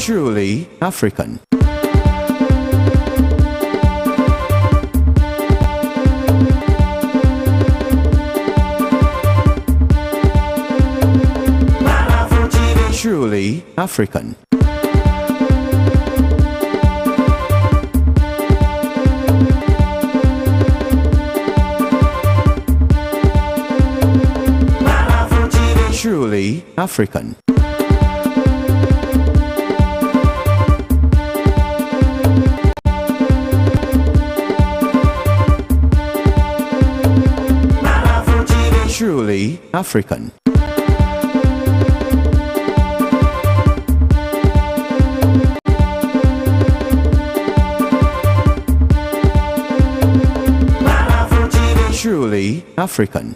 Truly African. Truly African. Truly African. Truly African. Truly African.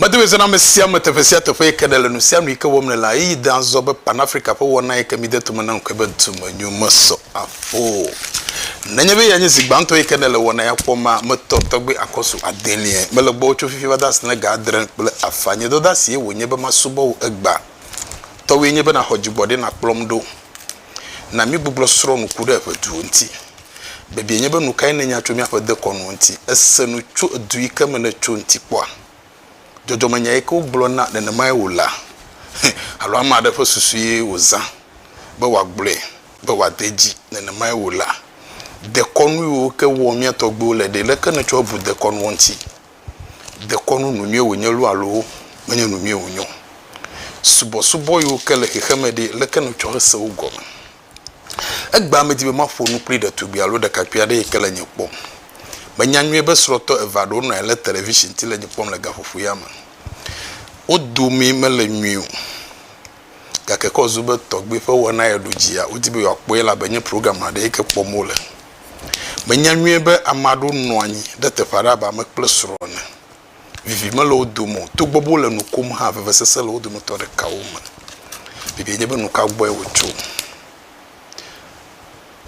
Mede na ame sia ame teƒe sia teƒe yi ke nèle nu sia nu yi ke wɔm nèle ɣeyiɣi de azɔ be Pan Afrika ƒe wɔna yi ke mide tome na ŋkɔe be dumenyo mesɔ afɔ o. Nenye be eya nye zi gbãtɔ yi ke nèle wɔna ya kpɔma, metɔ tɔgbe akɔsu adelia. Mele gbɔwò tso fifi va de asi ne ga adre kple afã. Nye dɔdeasie wònye be masubɔ wò egbea. Tɔwòe nye be nàxɔ dzigbɔɖi nàkplɔm ɖo. Na mígbugbɔ srɔ̃ nu ku ɖe eŋeduwo ŋuti. Biabiae nye be nukae nènya tso míaƒe dekɔnuwo ŋuti? Èse nu tso edu yi ke me nètso ŋuti kpɔa? Dzɔdzɔmenya yi ke wogblɔna nenemae wòlea? Alo ame aɖe ƒe susue wòzã be wòagblɔe be wòade edzi nenemae wòlea? Dekɔnu yiwo ke wɔm mía tɔgbuiwo le ɖe, leke nètsɔ bu dekɔnuwo ŋuti? Dekɔnu nu nyuie wònye loo alo menye nu nyuie wònye o? Subɔsubɔ yiwo ke le xexeme ɖe, leke nètsɔ hese wo gɔme? Egbea medi be maƒo nu kpli ɖetugbui alo ɖekakpui aɖe yi ke le nye kpɔm. Menya nyuie be srɔ̃tɔ eve aɖewo nɔ anyi ɖe television ŋuti le nye kpɔm le gaƒoƒo ya me. Wo domee mele nyuie o. Gake ke wòzu be tɔgbui ƒe wɔna ye ɖu dzia, wodi be yewoakpɔe elabe enye program aɖe yi ke kpɔm wole. Menya nyuie be ame aɖewo nɔ anyi ɖe teƒe aɖe abe ame kple srɔ̃ ene. Vivi mele wo dome o. Togbɔ be wole nu kom hã, vevesese le wo dometɔ ɖekawo me. Vivie nye be nu ka gbɔe wòtso.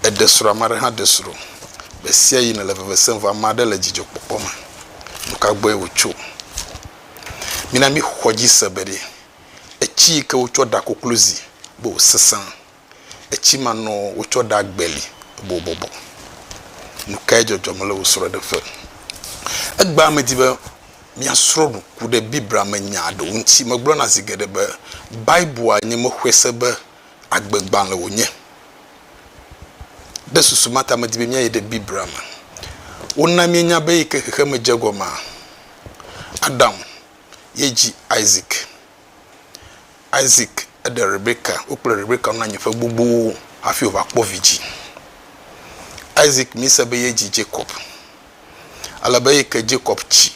Èɖe srɔ̃, ame aɖe hã ɖe srɔ̃. Ɣe sia ɣi nèle veve sem vɔ ame aɖe le dzidzɔkpɔkpɔ me. Nu ka gbɔe wòtso? Mina míxɔ edzi se be ɖe etsi yi ke wotsɔ ɖa koklozi be wòsesẽ Etsi ma nɔ wotsɔ ɖa gbeli be wòbɔbɔ. Nu kae dzɔdzɔm le wò srɔ̃ɖeƒe? Egbea medi be míasrɔ̃ nu ku ɖe Biblia me nya aɖewo ŋuti. Megblɔna zi geɖe be Biblea nye mexɔe se be agbegbalẽ wònye. Ɖe susu ma ta medi be míayi ɖe Biblia me. Wona míenya be eyi ke xexeme dze egɔmea, Adam ye dzi Isak. Isak eɖe Rebeka, wo kple Rebeka wonɔ anyi ƒe gbogbowo hafi wòva kpɔ vidzĩ. Isak mise be yedzi Jacob. Ale be eyi ke Jacob tsi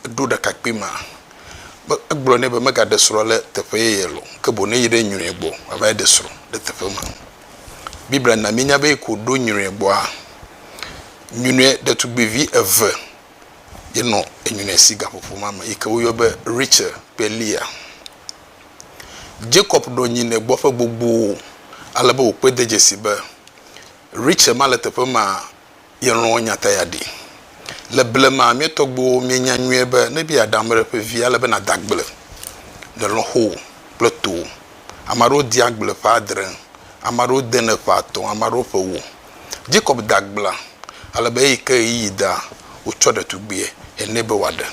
ɖo ɖekakpui mea, egblɔ nɛ be megaɖe srɔ̃ le teƒe yeye lo, ke boŋ neyi ɖe nyruie gbɔ wòava yi ɖe srɔ̃ ɖe teƒe ma. Biblia na míenya be eyi ke wòɖo nyruie gbɔa, nyruie ɖetugbivi eve ye nɔ enyuie si gaƒoƒo ma me yi ke woyɔ be Rachel kple Leah. Jacob ɖo nyinɛ gbɔ ƒe gbogbowo ale be wòkpɔe de dzesi be Rachel ma le teƒe ma yelɔ̃ nya ta yeaɖi. Le blema mía tɔgbuiwo míenya nyuie be ne be yeaɖe ame ɖe ƒe vi ale be nàde agble le lɔ̃xowò kple towò. Ame aɖewo dea agble ƒe adre, ame aɖewo denɛ ƒe atɔ̃, ame aɖewo ƒe ewo. Jacob de agblea ale be eyi ke ɣeyiɣi dea, wotsɔ ɖetugbui ene be wòaɖe.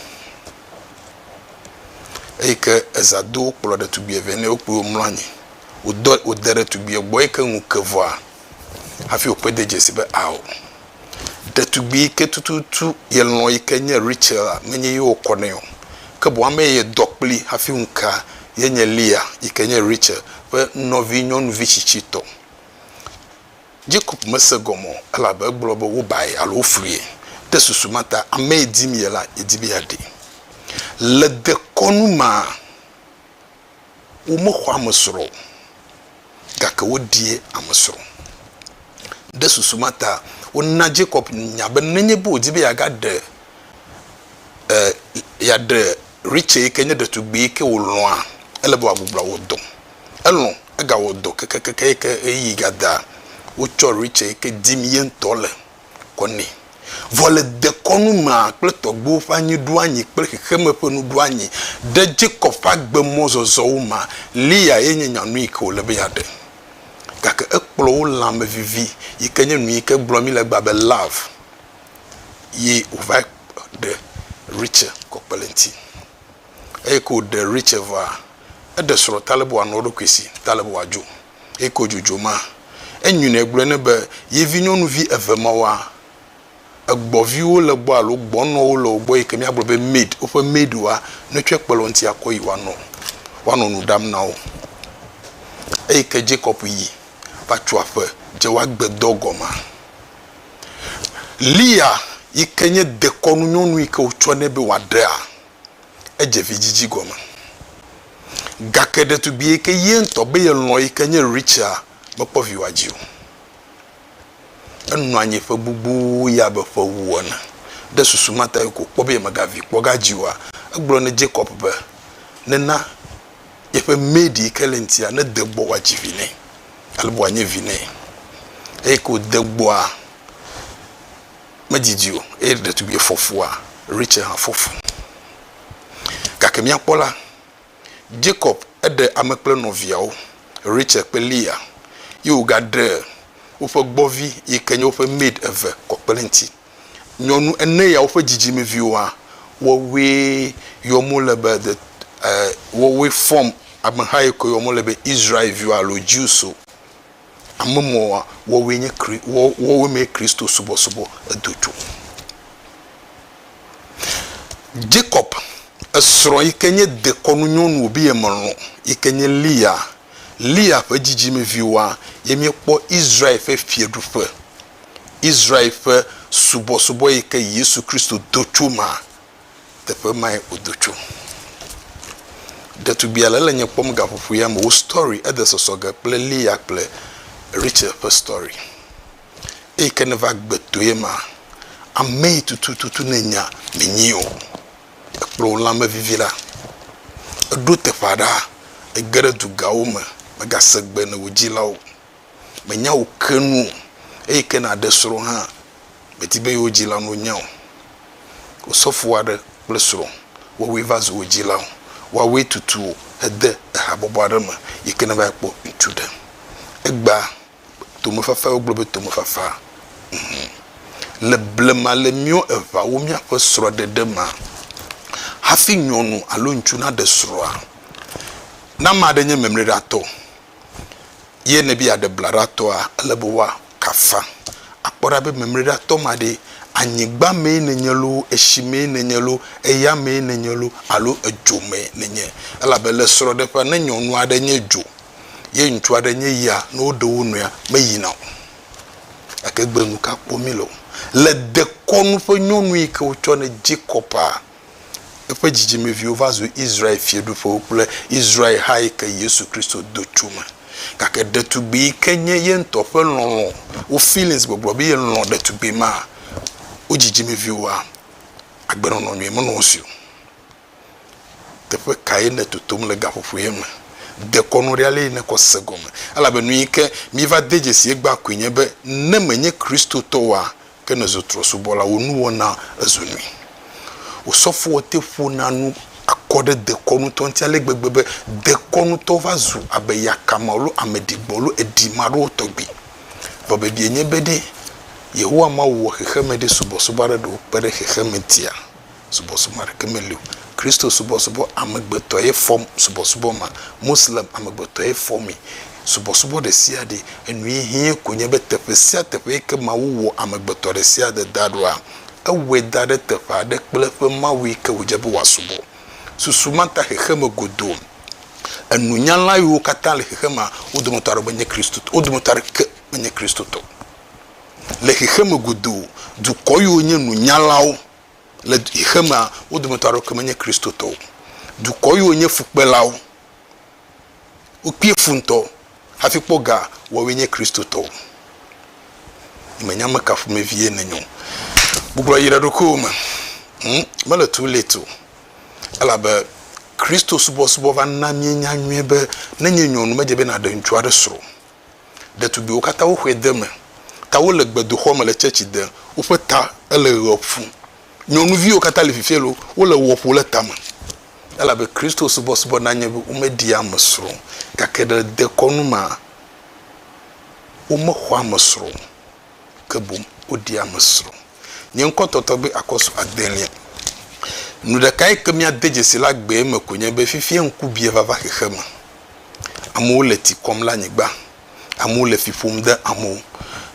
Eyi ke eza do wokplɔ ɖetugbui eve nɛ wokplɔe womlɔ anyi. Wòdɔ wòde ɖetugbui gbɔ eyi ke ŋu ke vɔa hafi wòkpɔe de dzesi be ao ɖetugbui yi ke tututu yelɔ̃ yi ke nye Rachel menye ye wokɔ nɛ o. Ke boŋ ame yi yedɔ kpli hafi ŋu kea ye nye Leah yi ke nye Rachel ƒe nɔvinyɔnuvi tsitsitɔ. Jacob mese egɔme o, elabe egblɔ be wobae alo woflui. Ɖe susu ma ta, ame yi dim ye la, yedi be yeaɖee. Le dekɔnu mea, womexɔ ame srɔ̃ o, gake woɖie ame srɔ̃. Ɖe susu ma ta, wona Jacob nya be nenye be wòdi be yeagaɖe e yeaɖe Rachel yi ke nye ɖetugbui yi ke wòlɔ̃a, ele be wòagbugbɔ awɔ dɔ. Elɔ̃ egawɔ dɔ kekekeke yi ke ɣeyiɣi gada wotsɔ Rachel yi ke dim ye ŋutɔ le kɔ nɛ. Vɔ le dekɔnu mea kple tɔgbuiwo ƒe anyiɖoanyi kple xexeme ƒe nuɖoanyi ɖe Jacob ƒe agbemɔzɔzɔwo mea, Leah ye nye nyɔnu yi ke wòle be yeaɖe. Gake ekplɔ wo lãmevivi yi ke nye nu yi ke gblɔm míle egbea be love ye wòva ɖe Rachel kɔ kpe ɖe eŋuti. Eyi ke wòɖe Rachel vɔa, eɖe srɔ̃ ta ale be wòanɔ eɖokui si, ta ale be wòadzo. Eyi ke wòdzodzo ma, enyui nɛ gblɔe nɛ be ye vi nyɔnuvi eve mawoa, egbɔviwo le egbɔ alo gbɔnɔwo le wo gbɔ yi ke míagblɔ be maid, woƒe maidwoa, netsɔe kpe ɖe wo ŋuti akɔ yi woanɔ, woanɔ nu ɖam na wo. Eyi ke Jacob yi va tso aƒe dze woagbe dɔ gɔmea, Leah yi ke nye dekɔnu nyɔnu yi ke wotsɔ nɛ be wòaɖea, edze vidzidzi gɔme. Gake ɖetugbui yi ke ye ŋutɔ be yelɔ̃ yi ke nye Rachel mekpɔ vi wòadzi o. Enɔ anyi ƒe gbogbowo ya abe ƒe ewo ene. Ɖe susu ma ta yi ke wòkpɔ be yemegavi kpɔ gadzi oa, egblɔ na Jacob be nena yeƒe maid yi ke le ŋutia nede gbɔ wòadzi vi nɛ ale be wòanye vi nɛ. Eyi ke wòde gbɔa, Medidi o eye ɖetugbie fɔ fua, Rachel hã fɔ fu. Gake míakpɔ la, Jacob eɖe ame kple nɔviawo, Rachel kple Leah, ye wògaɖe woƒe gbɔvi yi ke nye woƒe maid eve kɔ kpe ɖe eŋuti. Nyɔnu ene yawo ƒe dzidzimeviwoa, woawoe yɔm wole be the eh, woawoe form ameha yi ke yɔm wole be Israelviwo alo Jewswo. Ame mɔwoa, woawoe nye Kri, woawoe mee Kristo subɔsubɔ edo tso. Jacob, esrɔ̃ yi ke nye dekɔnu nyɔnu wòbe yemelɔ̃ yi ke nye Leah, Leah ƒe dzidzimeviwoa, ye míekpɔ Israel ƒe fiaɖuƒe, Israel ƒe subɔsubɔ yi ke Yesu Kristo do tso mea, teƒe mae wòdo tso. Ɖetugbia le ele nye kpɔm gaƒoƒo ya me, wò story ede sɔsɔ ge kple Leah kple Rachel ƒe story. Eyi ke neva gbe toe ma, ame yi tutututu nènya menyi o. Ekplɔ wò lãme vivi la, eɖo teƒe aɖea, ege ɖe dugawo me, mègase gbe ne wò dzilawo o. Mènya wò ke nu o. Eyi ke nàɖe srɔ̃ hã, medi be yewo dzilawo nonya o. Osɔfo aɖe kple srɔ̃, woawoe va zu wò dzilawo. Woawoe tutu wò hede ehabɔbɔ aɖe me yi ke nèva yi kpɔ ŋutsu ɖe. Egbea, Tomefafa wogblɔ be tomefafa. Mhm. Le blema le míwo eʋawo míaƒe srɔ̃ɖeɖe mea, hafi nyɔnu alo ŋutsu naɖe srɔ̃a, ne ame aɖe nye memleɖatɔ ye nèbe yeaɖe blaɖatɔa, ele be woakafa akpɔ ɖa be memleɖatɔ ma ɖe, anyigba mee nènye loo, etsi mee nènye loo, eya mee nènye loo alo edzo mee nènye. Elabe le srɔ̃ɖeƒea, ne nyɔnu aɖe nye dzo ye ŋutsu aɖe nye ya, ne woɖe wo nɔea, meyina o. Gake egbe nu ka kpɔm míele o. Le dekɔnu ƒe nyɔnu yi ke wotsɔ ne Jacob-a, eƒe dzidzimeviwo va zu Israel fiaɖuƒewo kple Israel ha yi ke Yesu Kristo do tso me. Gake ɖetugbui yi ke nye ye ŋutɔ ƒe lɔlɔ̃, wo feelings gbɔgblɔ be yelɔ̃ ɖetugbui ma, wo dzidzimeviwoa, agbenɔnɔ nyui menɔ wo si o. Teƒe kae nè totom le gaƒoƒo ye me? Dekɔnu ɖe ale yi nèkɔ se gɔme. Elabe nu yi ke míeva de dzesi egbea koe nye be ne mènye Kristotɔ oa, ke nèzu trɔ̃subɔla, wò nuwɔna ezu nyui. Osɔfowo te ƒona nu akɔ ɖe dekɔnutɔ ŋuti ale gbegbe be dekɔnutɔ va zu abe yakame alo ame ɖigbɔ alo eɖi maɖewo tɔgbi. Vɔ biabiae nye be ɖe Yehowa Mawu wɔ xexeme ɖe subɔsubɔ aɖe ɖewo kpe ɖe xexeme ŋutia? Subɔsubɔ aɖeke meli o. Kristo subɔsubɔ amegbetɔe fɔm subɔsubɔ ma. Moslem amegbetɔe fɔmee. Subɔsubɔ ɖesiaɖe, enui hiã ko nye be teƒe sia teƒe yi ke Mawu wɔ amegbetɔ ɖesiaɖe da ɖoa, ewɔe da ɖe teƒe aɖe kple eƒe Mawu yi ke wòdze be wòasubɔ. Susu ma ta xexeme godoo, enunyala yiwo katã le xexemea, wo dometɔ aɖewo menye Kristotɔ, wo dometɔ aɖeke menye Kristotɔ o. Le xexeme godoo, dukɔ yiwo nye nunyalawo Le xexemea, wo dometɔ aɖeke menye Kristotɔwo o. Dukɔ yiwo nye fukpelawo, wokpee fu ŋutɔ hafi kpɔ ga, woawoe nye Kristotɔwo. Menya ame ka ƒomevie nènye o. Gbugbɔ yi ɖe ɖokuiwò me. Hm, mele too late o. Elabe Kristo subɔsubɔ va na míenya nyuie be ne nye nyɔnu medze be nàɖe ŋutsu aɖe srɔ̃ o. Ɖetugbiwo katã woxɔe de eme. Ta wole gbedoxɔ me le tsɛtsi dem. Woƒe ta ele ɣe ƒum. Nyɔnuviwo katã le fifia loo, wole wɔ ƒo le tame. Elabe Kristo subɔsubɔ na nye be womeɖia ame srɔ̃ o. Gake ɖe dekɔnu mea, womexɔa ame srɔ̃ o, ke boŋ woɖia ame srɔ̃. Nye ŋkɔ tɔtɔgbi akɔsu adelia. Nu ɖeka yi ke míade dzesi le agbee me koe nye be fifia ŋkubia va va xexeme. Amewo le tsi kɔm le anyigba. Amewo le fi ƒom de amewo.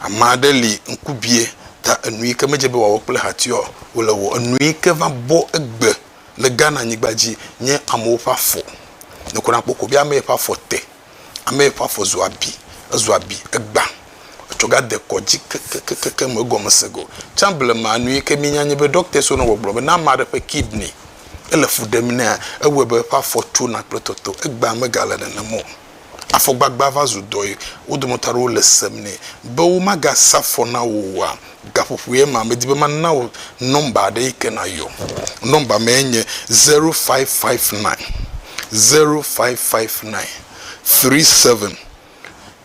Ame aɖe li ŋku bie ta enu yi ke medze be wòawɔ kple hatiwoa wòle wɔ. Enu yi ke va bɔ egbe le Ghana nyigba dzi nye amewo ƒe afɔ. Ɖeko nakpɔ ko be ame yi ƒe afɔ te, ame yi ƒe afɔ zu abi, ezu abi, egbã. Etsɔ ga de kɔ dzi kekekekekeŋ egɔme se ge o. Tsã blema nu yi ke míenya nye be ɖɔkitɛsiwo nɔ gbɔgblɔm be ne ame aɖe ƒe kidney ele fu ɖem nɛa, ewɔe be eƒe afɔ tsona kple tɔtɔ. Egbea megale nenem o. Afɔgbagba va zu dɔ yi wo dometɔ aɖewo le sem nɛ. Be womagasa afɔ na wò oa, gaƒoƒo ye ma, medi be mana wò nɔmba aɖe yi ke nàyɔ. Nɔmba mae nye 0559 0559 37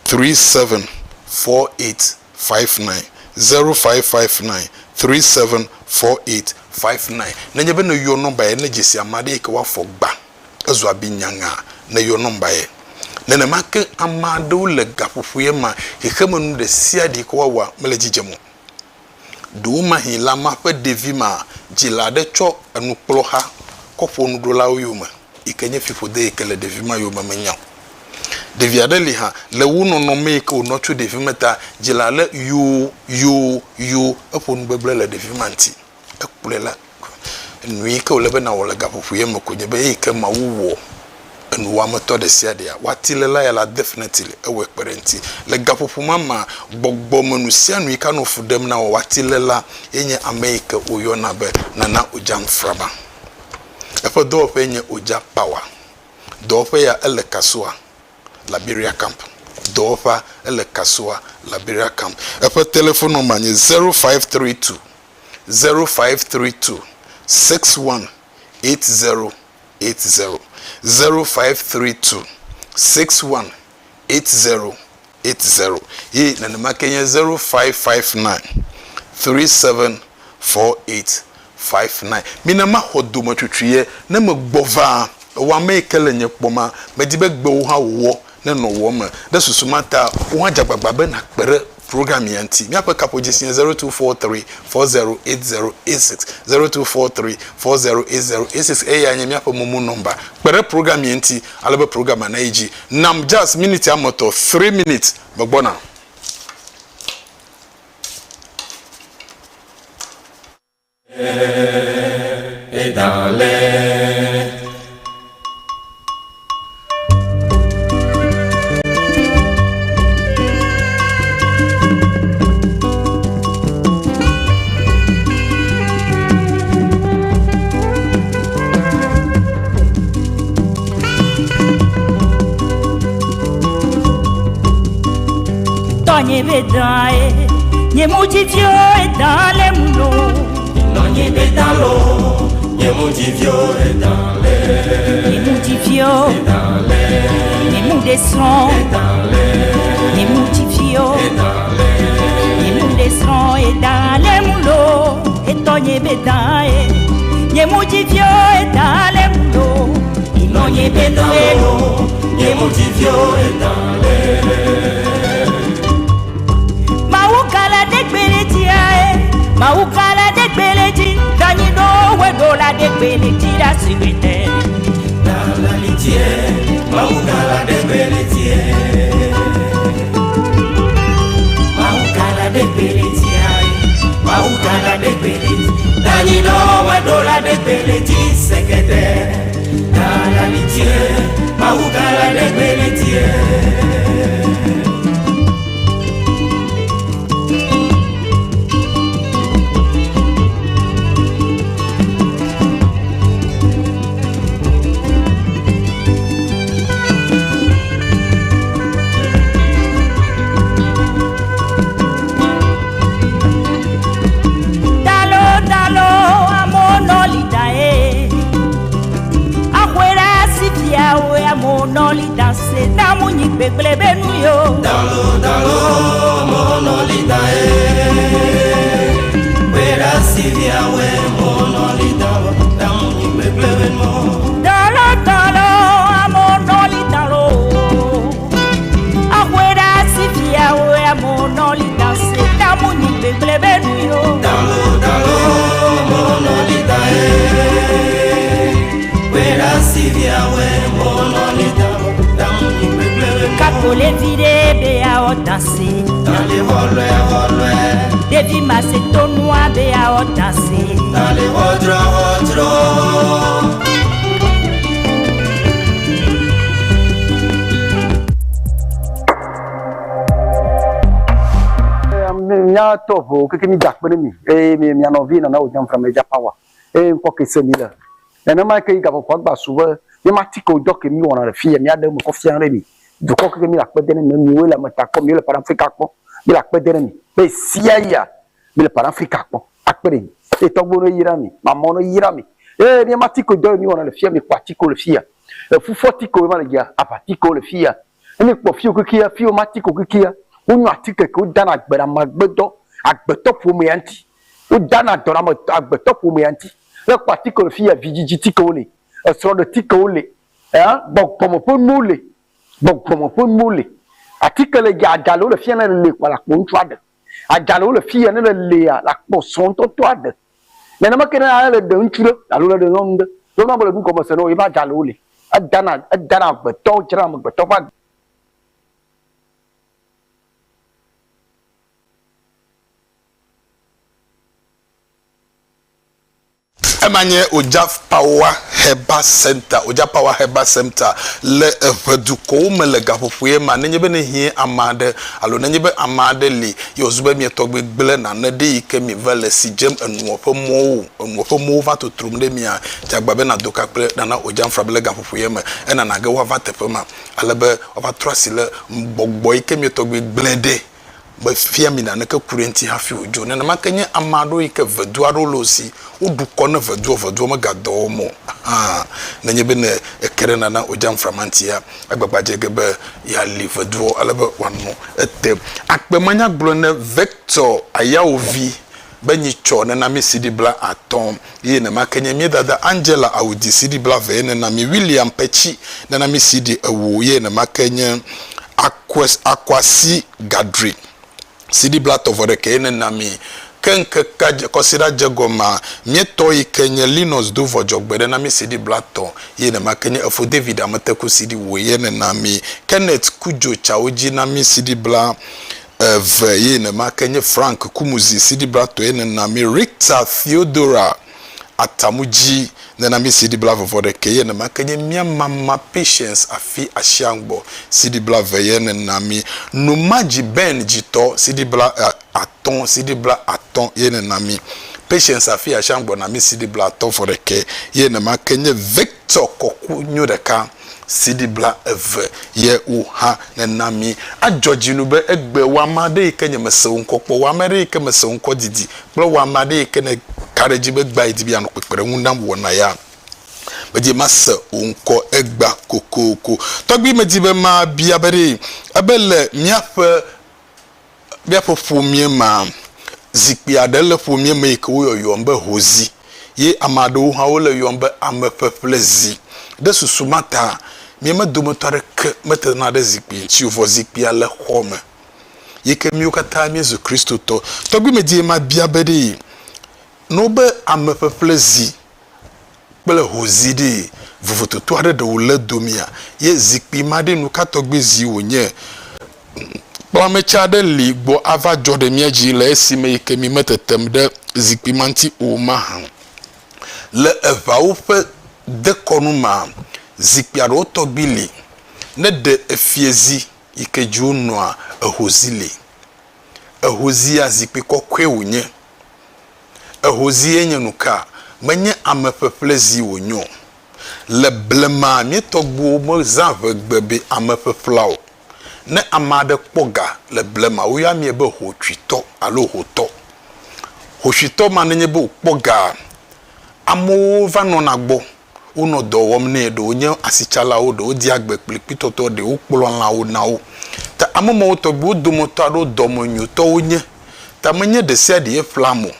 37 48 59 0559. 37 48 59. Nenye be nèyɔ nɔmba ye ne dzesi ame aɖe yi ke woafɔ gbã, ezu abi nyaŋa ne yɔ nɔmba ye. Nenema ke ame aɖewo le gaƒoƒo ye ma xexemenu ɖe sia ɖe yi ke woawɔa mele edzi dzem o. Ɖewomahĩ le amea ƒe ɖevi mea, dzila aɖe tsɔ enukplɔha kɔ ƒo nuɖolawo yome yi ke nye fiƒode yi ke le ɖevi ma yome menya o. Ɖevi aɖe li hã, le wo nɔnɔme yi ke wònɔ tso ɖevime ta, dzila aɖe yoo, yoo, yoo, eƒo nu gbegblẽ le ɖevi ma ŋuti. Ekplɔe la, nu yi ke wòle be nàwɔ le gaƒoƒo ya me koe nye be eyi ke Mawu wɔ enuwɔametɔ ɖe sia ɖea, woati le la ya la definitely ewɔe kpe ɖe eŋuti. Le gaƒoƒo ma mea, gbɔgbɔme nu sia nu yi ke anɔ fu ɖem na wò woati le la ye nye ame yi ke woyɔna be Nana Ojam Fraba. Eƒe dɔwɔƒee nye Oja Power. Dɔwɔƒe ya ele Kasoa, Liberia Camp. Dɔwɔƒea ele Kasoa, Liberia Camp. Eƒe telephone nɔmba nye 0532 0532 61 80 80 0532 61 80 80 ye nenema ke nye 0559 37 48 59. Mina maxɔ dometsotsui ye ne megbɔ va ewɔ ame yi ke le nye kpɔma, medi be gbewo hã wòwɔ nenɔ wɔ me. Ɖe susu ma ta wò hã dze agbagba be nàkpe ɖe program ya ŋuti. Míaƒe kaƒodzesi nye 0243 408086, 0243 408086 eyae nye míaƒe momo nɔmba. Kpe ɖe program ya ŋuti ale be programa nayi dzi. Nam just miniti ame etɔ̃, three minutes, megbɔna. Tɔnye be dan ye, nye mu dzivio edan le mu lo. Nɔnye be dan lo, nye mu dzivio edan le. Nye mu dzivio, Edan le, nye mu ɖe srɔ̃. edan le, Nye mu dzivio, edan le. nye mu ɖe srɔ̃ edan le mu lo. Etɔnye be dan ye, nye mu dzivio edan le mu lo. Nɔnye be dan lo, nye mu dzivio edan le. Mawu kala ɖe gbele dzia ye, Mawu kala ɖe gbele dzi, danyi ɖo woe ɖo la ɖe gbele dzi la si gbe tɛ. Dalali tie, Mawu kala ɖe gbele tie. Mawu kala ɖe gbele tie, Mawu kala ɖe gbele dzi. Danyi ɖo woe ɖo la ɖe gbele dzi sekete. Dalali tie, Mawu kala ɖe gbele tie. Dalo dalo amewo nɔ li da ye. Axɔe si fiawo amewo nɔ li da se damu nyi gbegble be nu yo. Dalo dalo monolita e Wera sivia we monolita Damu ni beble mo Dalo dalo amewo nɔ li da lo. Axɔe si fiawo amewo nɔ li da se damu nyi gbegble be nu yo. Dalo dalo monolita e Wera sivia we monolita Damu ni beble mo Kakole vi ɖe be yeawɔ danse. Dale holwe holwe Ɖevi ma se tonua be yeawɔ danse. Dale hodro hodro Míatɔ ʋewo keke mi da akpe ɖe mi eye mi mia nɔvi nana wò dzam frame dza power eye ŋkɔ ke se mi le. Nenema ke yi gaƒoƒoa gba su be míama atike dɔ ke mi wɔna le fiya míaɖe eme kɔ fia ɖe mi. Dukɔ keke mi le akpe de ne mi miwoe le ameta kpɔ miwo le Pan Afrika kpɔ mi le akpe de ne mi be sia ya mi le Pan Afrika kpɔ akpe ɖe mi. Eye tɔgbuiwo ne yra mi, mamɔwo ne yra mi. Eye míama atike dɔ yi mi wɔna le fiya mi kpɔ atikewo le fiya. Efufɔ atikewo ma le dzia, aʋa atikewo le fiya. Ne mi kpɔ fiwo kekea, fiwo ma atikewo kekea, wonyɔ atike ke wodana agbe ɖe amegbetɔ, agbetɔ ƒomea ŋuti. Wodana dɔ ɖe ame agbetɔ ƒomea ŋuti. Ne ekpɔ atike le fiya, vidzidzi tikewo li, esrɔ̃ɖe tikewo li, ɛ gbɔgbɔme ƒe nuwo li, gbɔgbɔme ƒe nuwo li. Atike le dzi, adzalewo le fiya ne le kɔ la kpɔ ŋutsu aɖe. Adzalewo le fiya ne le lia la kpɔ srɔ̃ ŋutɔŋutɔ aɖe. Nenema ke ne ale le ɖe ŋutsu ɖe alo le ɖe nyɔnu ɖe, ɖo na be le nu gɔme se ne wo ye be adzalewo li. Edana edana agbetɔ dzra amegbetɔ ƒe agbe. Ema nye Ojaf Power Herbal Center, Ojaf Power Herbal Center le eʋe dukɔwo me le gaƒoƒoe ma. Nenye be nehie ame aɖe alo nenye be ame aɖe li ye wòzu be mia tɔgbi gblẽ nane ɖe yi ke mi va le si dzem enuɔ ƒe mɔwo, enuɔ ƒe mɔwo va totrom ɖe mia, dze agba be nàdo ka kple Nana Ojamfra be le gaƒoƒoe me enana ge woava teƒe ma ale be woava trɔ asi le gbɔgbɔ yi ke mia tɔgbi gblẽ ɖe Mefia mi naneke ku ɖe eŋuti hafi wòdzo. Nenema ke nye ame aɖewo yi ke vedu aɖewo le wo si, woɖu kɔ ne vedua, vedua megadɔ wɔm o hã. Nenye be ne eke ɖe nana wòdze amframantia, egbagba dze ge be yeali veduɔ ale be wòanɔ ete. Akpe manyagblɔe ne Victor Ayaovi be nyitsɔ nena mí CD bla atɔ̃ ye nenema ke nye mía dada Angela Awudi CD bla eve ye nena mí William Petsi nena mí CD ewo ye nenema ke nye Akwes Akwasi Gadri CD bla tɔ̃ vɔ ɖekɛ ye nena mí. Ke ŋkekea dze kɔsiɖa dze gɔmea, mía tɔ yi ke nye Linus do vɔ dzɔgbe ɖe na mí CD bla tɔ̃ ye nenema ke nye Efo David Ameteku CD wo ye nena mí. Kenneth Kudzo Tsawo dzi na mí CD bla eve ye nema ke nye Frank Kumuzi CD blatɔe nena mi Richter Theodora Atamudzi nena mi CD blavevɔ ɖekɛ ye nema ke nye mía mama Patience Afi Ashiangbɔ CD blave ye nena mi Numadzi Ben Dzitɔ CD bla atɔ̃ CD bla atɔ̃ ye nena mi Patience Afi Ashiangbɔ na mi CD bla atɔ̃ vɔ ɖekɛ ye nema ke nye Victor Kɔku Nyo ɖeka CD bla eve ye wo hã nena mí. Adzɔ dzi nu be egbe wò ame aɖe yi ke nyemese wò ŋkɔ kpɔ o, wò ame aɖe yi ke mese wò ŋkɔ didi kple wò ame aɖe yi ke nèka ɖe edzi be egbea yedi be yeanɔ kpekpeɖeŋu nam wɔna ya. Medi be mase wò ŋkɔ egbea kokoko. Tɔgbui medi be mabia be ɖe ebe le míaƒe Míaƒe ƒomea mea, zikpui aɖe le ƒomea me yi ke woyɔyɔm be hozi ye ame aɖewo hã wole yɔm be ameƒeƒlezi. Ɖe susu ma ta, mía me dometɔ aɖeke metena ɖe zikpui ŋuti o, vɔ zikpuia le xɔ me yi ke míwo katã míezu Kristotɔ. Tɔgbui medie mabia be ɖe ne wobe ameƒeƒlezi kple hozi ɖee, vovototo aɖe ɖe wòle domea? Ye zikpui ma ɖe, nu ka tɔgbi zi wònye? Kplametsi aɖe li gbɔ ava dzɔ ɖe mía dzi le esime yi ke mi metetem ɖe zikpui ma ŋuti o mahã. Le eʋawo ƒe dekɔnu mea, zikpui aɖewo tɔgbi li. Ne ɖe efiezi yi ke dzi wonɔa, ehozi li. Ehozia, zikpui kɔkɔe wònye. Ehozie nye nuka? Menye ame ƒeƒle zi wònye o. Le blema mía tɔgbuiwo mezã ʋegbe be ame ƒeƒlea o. Ne ame aɖe kpɔ ga le blema, woyɔa mía be hotsuitɔ alo hotɔ. Hotsuitɔ ma nenye be wòkpɔ gaa, amewo va nɔna gbɔ, wonɔ dɔ wɔm nɛ, ɖewo nye asitsalawo, ɖewo dia gbe kplikpitɔtɔ, ɖewo kplɔ lãwo na wo. Ta ame mawo tɔgbi wo dometɔ aɖewo dɔmenyotɔwo nye. Ta menye ɖe sia ɖee ƒlea ame o.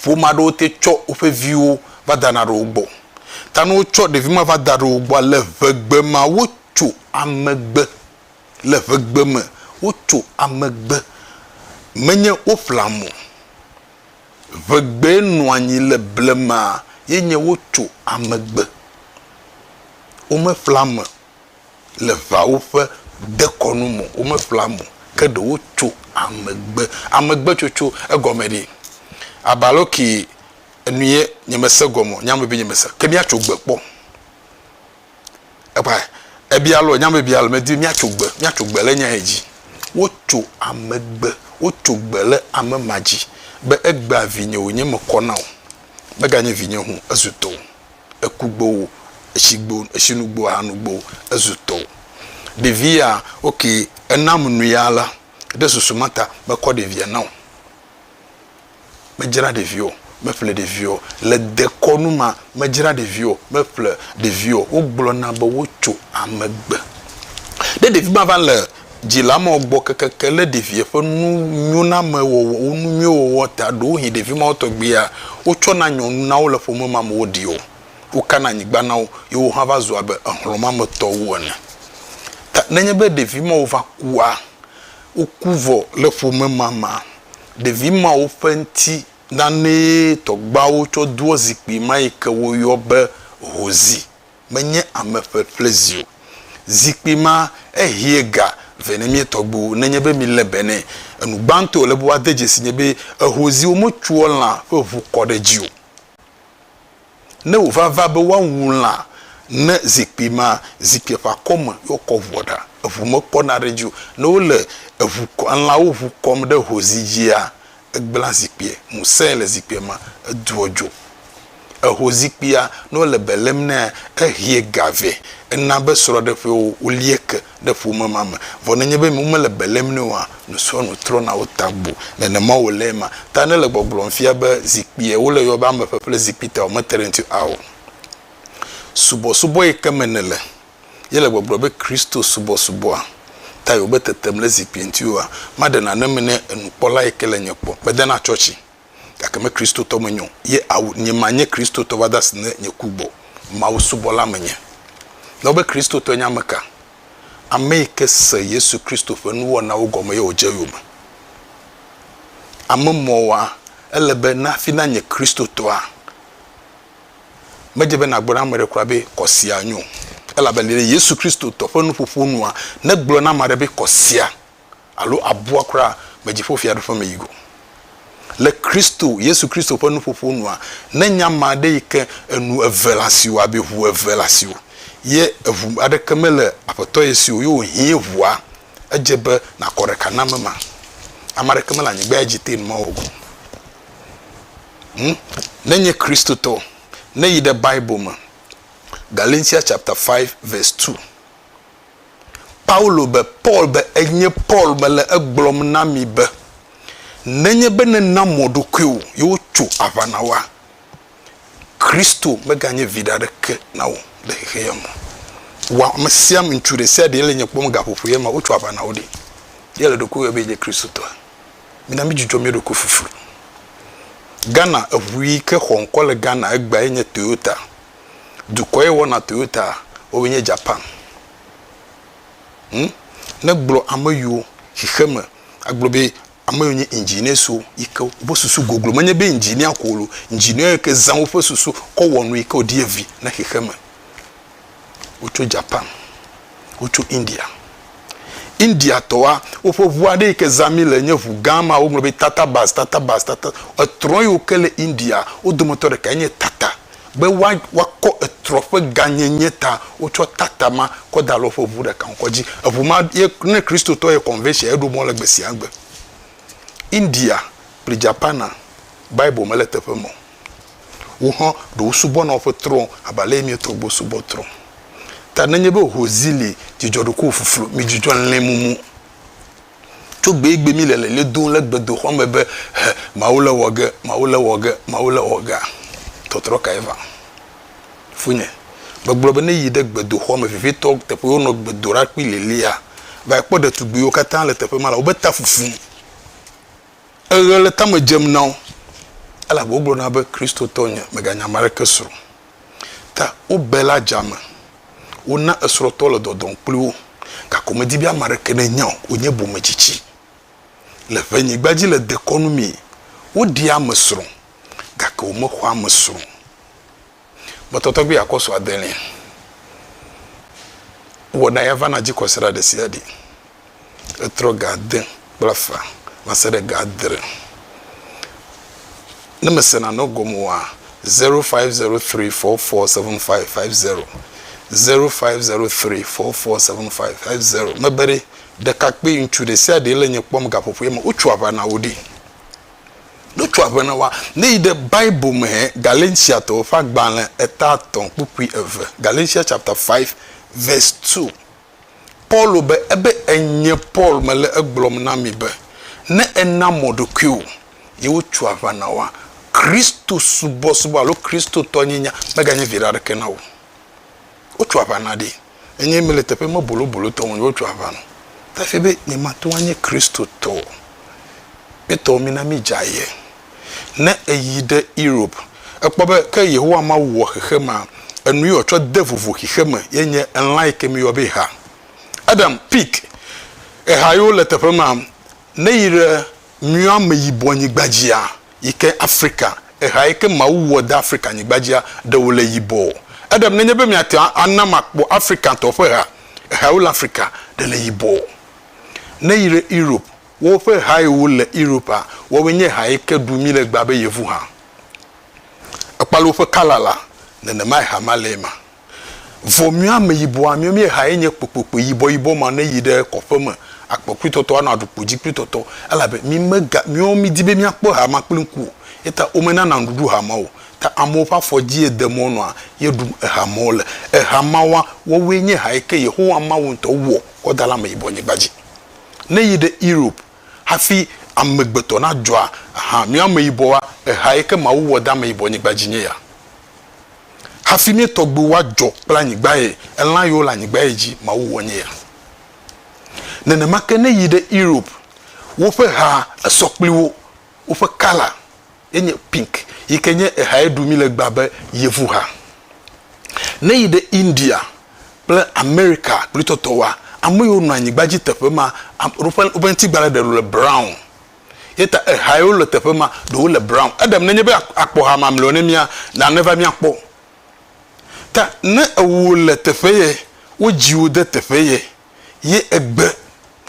Ƒome aɖewo te tsɔ woƒe viwo va dana ɖe wo gbɔ. Ta ne wotsɔ ɖevi ma va da ɖe wo gbɔa, le ʋegbe ma wotso amegbe. Le ʋegbe me wotso amegbe. Menye woƒlea ame o. Ʋegbee nɔ anyi le blema ye nye wotso amegbe. Womeƒlea ame le ʋeawo ƒe dekɔnu me o, womeƒlea ame o, ke ɖe wotso amegbe. Amegbetsotso egɔme ɖe? Abe alo ke enu ye nyemese gɔme o, nye ame be nyemese ke míatso gbe kpɔ. Ekpa ebia alo nya mebia alo medi míatso gbe, míatso gbe le nya ye dzi. Wotso amegbe, wotso gbe le ame ma dzi be egbea vinye wònye mekɔ na o. Meganye vinye hũ, ezu tɔwò. Eku gbɔwò, etsi gbo, etsinu gbɔwò, ahanu gbɔwò, ezu tɔwò. Ɖevi ya, ok, enam nu ya la, ɖe susu ma ta mekɔ ɖevia na wò. Medzra ɖevi o, meƒle ɖevi o. Le dekɔnu ma, medzra ɖevi o, meƒle ɖevi o. Wogblɔna be wotso ame gbe. Ne ɖevi ma va le. Dzila mawo gbɔ kekeke le ɖevia ƒe nu nyoname wɔwɔ, nu nyui wɔwɔ ta. Ɖewohĩ ɖevi mawo tɔgbia, wotsɔna nyɔnu na wo le ƒome ma me woɖi wo. Wokana anyigba na wo ye wo hã va zu abe ehlɔ̃ ma me tɔwo ene. Ta nenye be ɖevi mawo va kua, woku vɔ le ƒome ma mea, ɖevi mawo ƒe ŋuti nanee tɔgbeawo tsɔ doa zikpui ma yi ke woyɔ be hozi. Menye ame ƒeƒle zi o. Zikpui ma ehie ga vɛ ne mía tɔgbuiwo nenye be mílé be nɛ. Enu gbãtɔ wòle be woade dzesi nye be ehoziwo metsoa lã ƒe ʋu kɔ ɖe edzi o. Ne wòva va be woawu lã ne zikpui ma, zikpuia ƒe akɔme ye wokɔ ʋua ɖa. Eʋu mekɔna ɖe edzi o. Ne wole eʋu kɔ, elãwo ʋu kɔm ɖe hozi dzia, egblẽa zikpuia. Ŋusẽ le zikpuia me, edoa dzo. Eho zikpuia, ne wole be lém nɛa, ehea ga vɛ. Ena be srɔ̃ɖeƒewo wolia ke ɖe ƒome ma me. Vɔ nenye be womele be lém nɛ oa, nusrɔ̃nu trɔna wo ta gbo. Nenema wòle ema. Ta ne le gbɔgblɔm fia be zikpuia wole yɔ be ame ƒeƒle zikpui ta o, mete ɖe eŋuti o. Ao. Subɔsubɔ yi ke me nèle ye le gbɔgblɔ be Kristo subɔsubɔa ta yewobe tetem ɖe zikpui ŋuti oa, maɖe nane me ne enukpɔla yi ke le nye kpɔ. Medena tsɔtsi. Gake me Kristotɔ menye o, ye awu nye manye Kristotɔ va de asi ne nye ku gbɔ. Mawu subɔla menye. Ne wobe Kristotɔe nye ame ka? Ame yi ke se Yesu Kristo ƒe nuwɔnawo gɔme ye wòdze eyome. Ame mɔwoa, ele be ne hafi nanye Kristotɔa, medze be nàgblɔ na ame ɖe kura be kɔsia nyo o. Elabe le Yesu Kristo tɔ ƒe nuƒoƒo nua, ne egblɔ na ame aɖe be kɔsia, alo abua kura me dziƒofiaɖuƒe me yi go. Le Kristo, Yesu Kristo ƒe nuƒoƒo nua, ne nya ma ɖe yi ke enu eve le asiwò abe ʋu eve le asiwò ye eʋu aɖeke mele Aƒetɔ ye si o ye wòhiã ʋua, edze be nàkɔ ɖeka na ame ma. Ame aɖeke mele anyigba ya dzi te nu ma wɔ go. Hm? Ne nye Kristotɔ, ne yi ɖe Bible me, Galatians chapter 5 verse 2. Paulo be, Paul be, Enye Paul mele egblɔm na mi be, nenye be nèna mɔ ɖokuiwò ye wotso aʋa na wòa, Kristo meganye viɖe aɖeke na wò le xexe ya me o. Wò ame sia ame, ŋutsu ɖe sia ɖe le nye kpɔm gaƒoƒo ya me, wotso aʋa na wò ɖi. Ye le ɖokuiwò be yenye Kristotɔa? Mina mídzudzɔ mía ɖokui fuflu. Ghana, eʋu yi ke xɔ ŋkɔ le Ghana egbea ye nye Toyota. Dukɔ ye wɔna Toyota wobe nye Japan. Hm? Ne gblɔ ame yiwo xixeme agblɔ be ame yiwo nye engineers wo yi ke woƒe susu goglo menye be engineer ko lo, engineer yi ke zã woƒe susu kɔ wɔ nu yi ke wòɖie vi na xixeme. Wotso Japan, wotso India. Indiatɔwoa, woƒe ʋu aɖe yi ke zã mí le nye ʋu gã ma woŋlɔ be Tata bus, Tata bus, Tata. Etrɔ yiwo ke le India, wo dometɔ ɖekae nye Tata. Be woa, woakɔ etrɔ ƒe gãnyenye ta, wotsɔ Tata ma kɔ da ɖe woƒe ʋu ɖeka ŋkɔ dzi. Eʋu ma ye, ne Kristotɔ yi convention, eɖo mɔ le gbesiagbe. India kple Japana, Bible mele teƒe ma o. Wo hã ɖe wosubɔna woƒe trɔ̃ abe ale yi mía tɔgbuiwo subɔ trɔ̃. Ta nenye be hozi li, dzidzɔ ɖokuiwò fuflu, midzudzɔ lĩ mumu. Tso gbeegbe mi le lele dom le gbedoxɔ me be, He, Mawu le wɔ ge, Mawu le wɔ ge, Mawu le wɔ gea? Tɔtrɔ kae va? Fonye, megblɔ be ne yi ɖe gbedoxɔ me, vevitɔ teƒe wonɔ gbe do ɖa kpli lelia, va yi kpɔ ɖetugbuiwo katã le teƒe ma la, wobe ta fufum. Eɣe le tame dzem na wo, elabe wogblɔna be Kristotɔ nye, mèganya ame aɖeke srɔ̃ o. Ta wobe le adzame, wona esrɔ̃tɔ le dɔdɔm kpli wo, gake womedi be ame aɖeke nenya o, wonye bometsitsi. Le ʋenyigba dzi le dekɔnu mee, woɖia ame srɔ̃, gake womexɔa ame srɔ̃ o. Metɔtɔ be yeakɔ sɔ adelia. Wɔna ya vana dzi kɔsiɖa ɖesiaɖe. Etrɔ ga ade kple afã va se ɖe ga adre. Ne mese nane gɔme oa, 0503447550, 0503447550. Mebe ɖe, ɖekakpui ŋutsu ɖesiaɖe le nye kpɔm gaƒoƒo ya me, wotso aʋa na wò ɖi. Ne wotso aʋa na woa, ne yi ɖe Bible me hɛ, Galatiatɔwo ƒe agbalẽ eta etɔ̃ kpukpui eve, Galatia chapter 5 verse 2. Paulo be, ebe enye Paul mele egblɔm na mi be, ne ena mɔ ɖokuiwò ye wotso aʋa na wòa, Kristo subɔsubɔ alo Kristotɔnyenye meganye viɖe aɖeke na wò. Wotso aʋa na ɖi. Enye mele teƒe me bolobolotɔ ŋu ye wotso aʋa nɔ. Ta efia be nyemate ŋu anye Kristotɔ o. Míetɔwo mina mídze aye. Ne èyi ɖe Europe, èkpɔ be ke Yehowa Mawu wɔ xexe ma, enu ye wòtsɔ de vovo xexeme ye nye elã yi ke míeyɔ be ha. Adam, pig, eha yiwo le teƒe ma, ne yi ɖe míwo ameyibɔ nyigba dzia, yi ke Afrika, eha yi ke Mawu wɔ de Afrika nyigba dzia, ɖe wòle yibɔ. Adam, nenye be miate ŋu ana makpɔ Afrikatɔwo ƒe ha, eha yiwo le Afrika, ɖe le yibɔ. Ne yi ɖe Europe, Woƒe ha yiwo le Europa, woawoe nye ha yi ke ɖu mí le egbea be yevu ha. Ekpɔ ale woƒe kala la, nenemae ha ma le ema. Vɔ mía ameyibɔa, míawo mía ha ye nye kpokpokpo yibɔyibɔ ma ne yi ɖe kɔƒe me, akpɔ kpli tɔtɔ, anɔ aɖukpo dzi kpli tɔtɔ elabe mí mega, míawo mídi be míakpɔ ha ma kpli ŋku o. Eya ta womenana nuɖuɖu ha ma o. Ta amewo ƒe afɔ dzie dem wonɔa ye ɖum eha mawo le. Eha mawoa, woawoe nye ha yi ke Yehowa Mawu ŋutɔ wɔ kɔ da ɖe ameyibɔnyigba dzi. Ne yi ɖe Europe hafi amegbetɔ na dzɔa hã mía ameyibɔwa eha yi ke Mawu wɔ de ameyibɔ nyigba dzi nye ya. Hafi mía tɔgbi wa dzɔ kple anyigba ye elã yiwo le anyigba ye dzi Mawu wɔ nye ya. Nenema ke ne yi ɖe Europe woƒe ha esɔ kpli wo woƒe kala ye nye pink yi ke nye eha ye ɖu mi le gbea be yevu ha. Ne yi ɖe India kple Amerika kple tɔtɔwoa, ame yiwo nɔ anyigba dzi teƒe ma, woƒe woƒe ŋutigbalẽ ɖewo le brown. Eya ta eha yiwo le teƒe ma, ɖewo le brown. Eɖem nenye be akpɔ ha mamlɛwo ne mía, nane va míakpɔ. Ta ne ewò le teƒe ye, wodzi wò de teƒe ye, ye egbe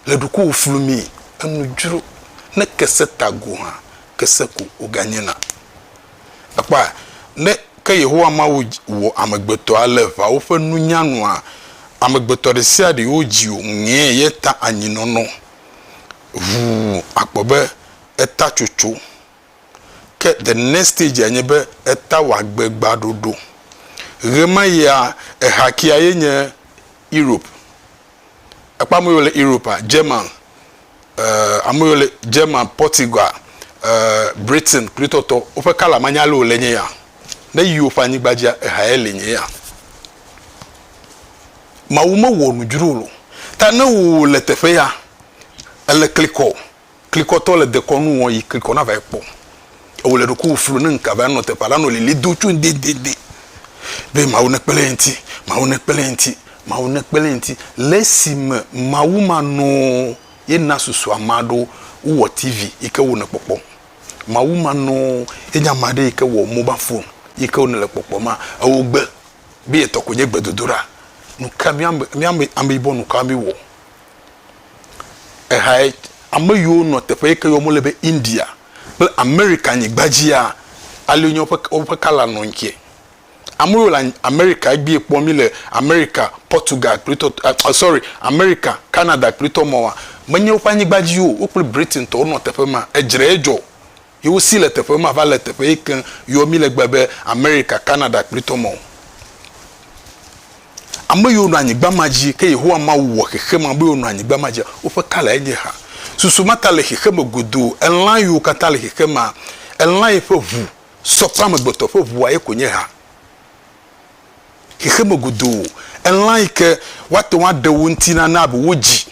le ɖokuiwò flumii, enu dzro. Ne kese ta go hã, kese ko wòganyena. Èkpɔa? Ne ke Yehowa Mawu wɔ amegbetɔa le ʋawo ƒe nunya nua, amegbetɔ ɖe sia ɖe wodzi wòŋee ye ta anyinɔnɔ ʋuu akpɔ be eta tsotso. Ke the next stage nye be eta wɔ agbegbaɖoɖo. Ɣemaɣia eha kia ye nye Europe. Ekpɔ ame yiwo le Europea, German, eh, ame yiwo le German, Portugal, eh, Britain kple tɔtɔ, woƒe kala manya ale wòle nye ya. Ne yi woƒe anyigba dzia, eha ye li nye ya. Mawu mewɔ nu dzro o. Ta ne wò le teƒe ya, ele klikɔ, Klikɔtɔ le dekɔnu wɔm yi klikɔ nava yi kpɔ. Ewò le ɖokuiwò flu ne ŋka va nɔ teƒea la nɔ lili do tso ŋdɛŋdɛŋdɛ be Mawu nekpe ɖe ye ŋuti, Mawu nekpe ɖe ye ŋuti, Mawu nekpe ɖe ye ŋuti. Le esime Mawu manɔ ye na susu ame aɖewo wowɔ TV yi ke wo nèkpɔkpɔm. Mawu manɔ ye nye ame aɖe yi ke wɔ mobile phone yi ke wo nèle kpɔkpɔm ma, ewò gbe be yetɔ ko nye gbedodoɖa. Nuka mía ame ameyibɔ nuka míwɔ? Ehae ame yiwo nɔ teƒe yi ke yɔm wole be India kple Amerika nyigba dzia, ale nye woƒe woƒe kala nɔ ŋkie. Ame yiwo le Amerika egbee kpɔm mi le Amerika, Portugal kple tɔ eh, sorry, Amerika, Canada kple tɔ mawoa, menye woƒe anyigba dzi o. Wo kple Britain tɔwo nɔ teƒe ma. Edzre ye dzɔ ye wosi le teƒe ma va le teƒe yi ke yɔm mi le egbea be Amerika, Canada kple tɔ mawo. Ame yiwo nɔ anyigba ma dzi, ke Yehowa Mawu wɔ xexe ma be wonɔ anyigba ma dzia, woƒe kalae nye ha. Susu ma ta le xexeme godoo, elã yiwo katã le xexemea, elã yi ƒe ʋu sɔ kple amegbetɔ ƒe ʋua ye ko nye ha. Xexeme godoo, elã yi ke woate ŋu aɖe wo ŋuti nane abe wo dzi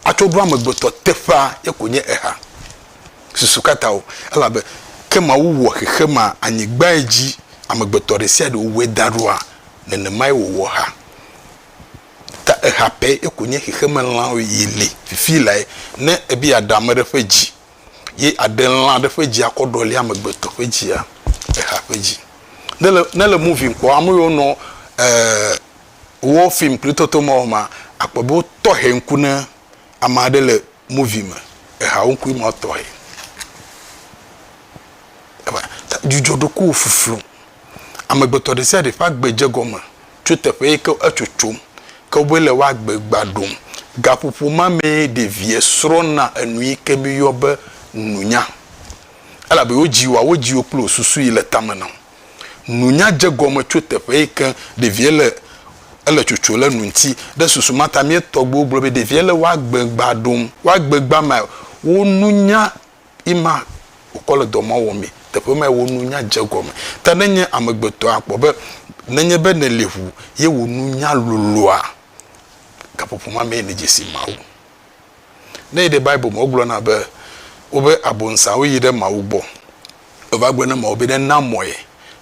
atsɔ ɖo amegbetɔ teƒea ye ko nye eha. Susu ka ta o? Elabe ke Mawu wɔ xexe ma, anyigbae dzi amegbetɔ ɖe sia ɖe wowɔe da ɖoa, nenemae wòwɔ ha. Ta eha pɛ ye ko nye xexemelãwo yi li fifi lae. Ne ebe yeaɖe ame ɖe ƒe dzi ye aɖe lã ɖe ƒe dzi akɔ ɖɔli amegbetɔ ƒe dzia, eha ƒe dzi. Ne le ne le movie kpɔ ame yiwo nɔ e war film kple toto mawo ma, akpɔ be wotɔ hɛ ŋku ne ame aɖe le movie me. Ehawo ŋkue ma wotɔ hɛ. Dzudzɔ ɖokuiwò fuflu. Amegbetɔ ɖe sia ɖe ƒe agbe dze egɔme tso teƒe yi ke etsotsom ke wobe le woagbe gba ɖom. Gaƒoƒo ma mee ɖevia srɔ̃na enu yi ke míeyɔ be nunya. Elabe wodzi wòa, wodzi wò kple wò susu yi le tame na wò. Nunya dze gɔme tso teƒe yi ke ɖevia le ele tsotso le nu ŋuti. Ɖe susu ma ta mía tɔgbuiwo gblɔ be ɖevia le woagbe gba ɖom. Woagbe gba ma, wo nunya yi ma wòkɔ le dɔ ma wɔmee. Teƒe mae wò nunya dze gɔme. Ta ne nye amegbetɔ akpɔ be nenye be nèli ŋu ye wò nunya loloa, gaƒoƒo ma mee nèdze si Mawu. Ne yi ɖe Bible me, wogblɔna be wobe abonsawo yi ɖe Mawu gbɔ. Eva gblɔ ne Mawu be ne na mɔe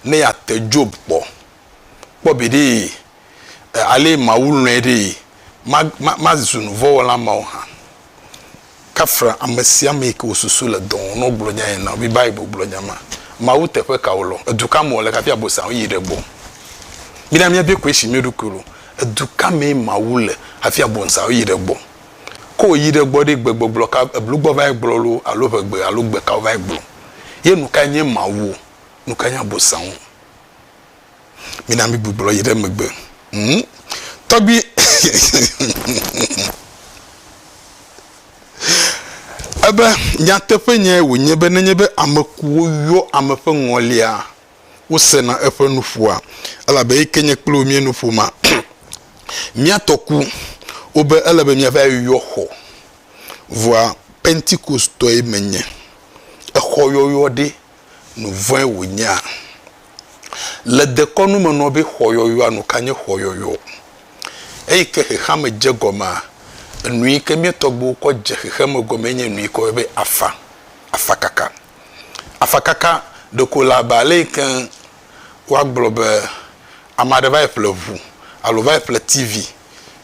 ne yeate Job kpɔ. Kpɔ be ɖee ale Mawu lɔ̃e ɖee ma, ma, mazu nuvɔ̃wɔla mawo hã. Kafra ame sia ame yi ke wòsusu le dɔ wɔm ne wogblɔ nya yi na wò be Bible gblɔ nya ma. Mawu teƒe ka wòlɔ? Edu ka me wòle hafi Abosam yi ɖe egbɔ? Mina míabia question mía ɖokuiwo loo. Edu ka mee Mawu le hafi Abosam yi ɖe egbɔ? Ke wòyi ɖe egbɔ ɖe gbegbɔgblɔ ka eblugbɔ vae gblɔ loo alo ʋegbe alo gbe ka wovae gblɔ? Ye nu kae nye Mawu? Nu kae nye Abosam? Mina mígbugbɔ yi ɖe megbe. Hmm? Tɔgbi ebe nyateƒe nyae wònye be nenye be ame kuwo yɔ ame ƒe ŋɔlia, wosena eƒe nuƒoa. Elabe eyi ke nye kple wò míenu ƒoma, mía tɔ ku, wobe ele be míava yɔ xɔ. Vɔa Pentikostɔe menye. Exɔyɔyɔ ɖe, nu vɔ̃e wònyea? Le dekɔnu me nɔ be xɔyɔyɔa, nu ka nye xɔyɔyɔ? Eyi ke xexeame dze gɔmea, enu yi ke mía tɔgbuiwo kɔ dze xexeame gɔmee nye nu yi ke woyɔ be afa, afakaka. Afakaka ɖeko le abe ale yi ke woagblɔ be ame aɖe va yi ƒle ʋu alo va yi ƒle TV.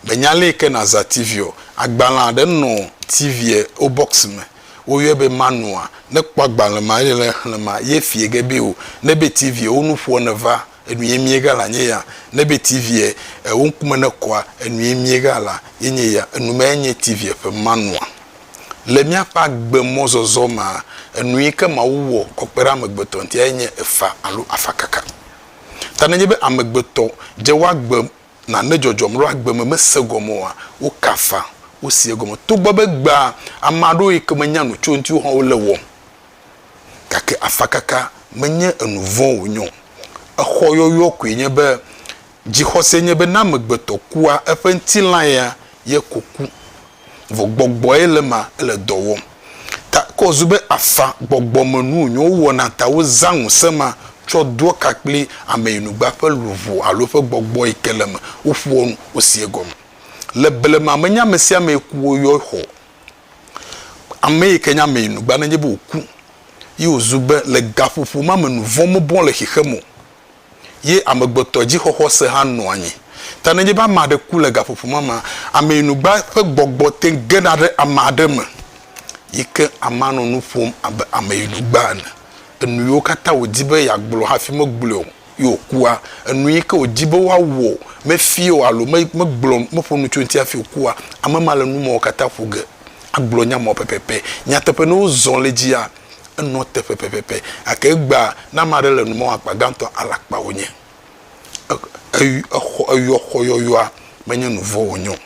Mènya ale yi ke nàzã TV o. Agbalẽ aɖe nɔ TV wo box me. Woyɔe be manual. Ne ekpɔ agbalẽ ma eye le exlẽ ma, ye fie ge be o. Ne be TV wo nuƒoa neva, enu ye mie ga la nye ya. Ne be TV wo ŋkume ne kɔa, enu ye mie ga la ye nye ya. Enu ma ye nye TV ƒe manual. Le míaƒe agbe mɔzɔzɔ mea, enu yi ke Mawu wɔ kɔ kpe ɖe amegbetɔ ŋuti ye nye efa alo afakaka. Ta nenye be amegbetɔ dze woagbe nane dzɔdzɔm ɖo agbe me mese gɔme oa, woka afa, wosi egɔme. Togbɔ be egbea ame aɖewo yi ke menya nu tso eŋuti o hã wole ewɔm. Gake afakaka menye enu vɔ̃ wònye o. Exɔyɔyɔ koe nye be dzixɔse nye be ne amegbetɔ kua, eƒe ŋutilã ya ye ko ku. Vɔ gbɔgbɔe le ema ele dɔ wɔm. Ta ke wòzu be afa gbɔgbɔmenu wònye wowɔna ta wozã ŋusẽ ma tsɔ doa ka kpli ameyinugba ƒe luʋɔ alo eƒe gbɔgbɔ yi ke le eme. Woƒoa nu wosi egɔme. Le blema menye ame sia amee ku woyɔ xɔ. Ame yi ke nye ameyinugba nenye be wòku ye wòzu be le gaƒoƒo ma me nu vɔ̃ mebɔ le xexeme o. ye amegbetɔ dzixɔxɔse hã nɔ anyi. Ta nenye be ame aɖe ku le gaƒoƒo ma mea, ameyinugba ƒe gbɔgbɔ te ŋu gena ɖe ame aɖe me yi ke amea nɔ nu ƒom abe ameyinugba ene. Enu yiwo katã wòdi be yeagblɔ hafi megblɔe o ye wòkua, enu yi ke wòdi be woawɔ mefia o alo megblɔ meƒo nu tso eŋuti hafi wòkua, ame ma le nu mawo katã ƒo ge agblɔ nya mawo pɛpɛpɛ. Nyateƒe ne wozɔ le edzia, enɔ teƒe pɛpɛpɛ. Gake egbea, ne ame aɖe le nu mɔm akpa gãtɔ, alakpa wònye. Exɔ, eyɔ xɔyɔyɔa menye nu vɔ̃ wònye o.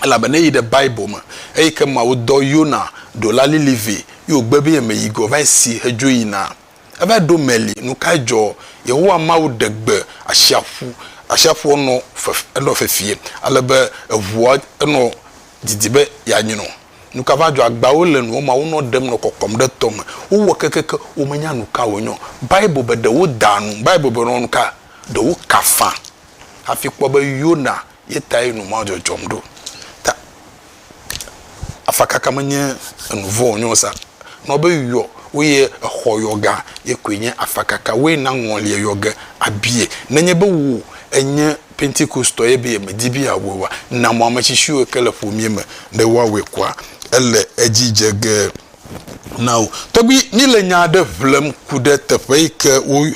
Elabe ne eyi ɖe Bible me, eyi ke Mawu dɔ Yona ɖo la Lilive ye wògbe be yemeyi ge o, va yi si hedzo yina. Eva ɖo meli, nukae dzɔ? Yehowa Mawu ɖe gbe asiaƒu, asiaƒua nɔ fef, enɔ fefie ale be eʋua enɔ didi be yeanyrɔ. Nuka va dzɔ? Agbawo le nuwo ma wonɔ ɖem nɔ kɔkɔm ɖe tɔ me. Wowɔ kekeke, womenya nuka wònye o. Bible be ɖe woda nu. Bible be nɔ nuka? Ɖe woka fã hafi kpɔ be Yona ye tae nu ma dzɔdzɔm ɖo. Ta afakaka menye enu vɔ̃ wònye o sa. Nɔ be yɔ woye exɔ yɔ gã ye koe nye afakaka. Woe na ŋɔlie yɔ ge abie. Nenye be wò enye Pentekostɔ ye be yemedi be yeawɔe oa, na mɔ ame tsitsiwo ke le ƒomea me ne woawɔe koa, ele edzi dze ge na wo. Tɔgbui, míele nya aɖe ʋlem ku ɖe teƒe yi ke wo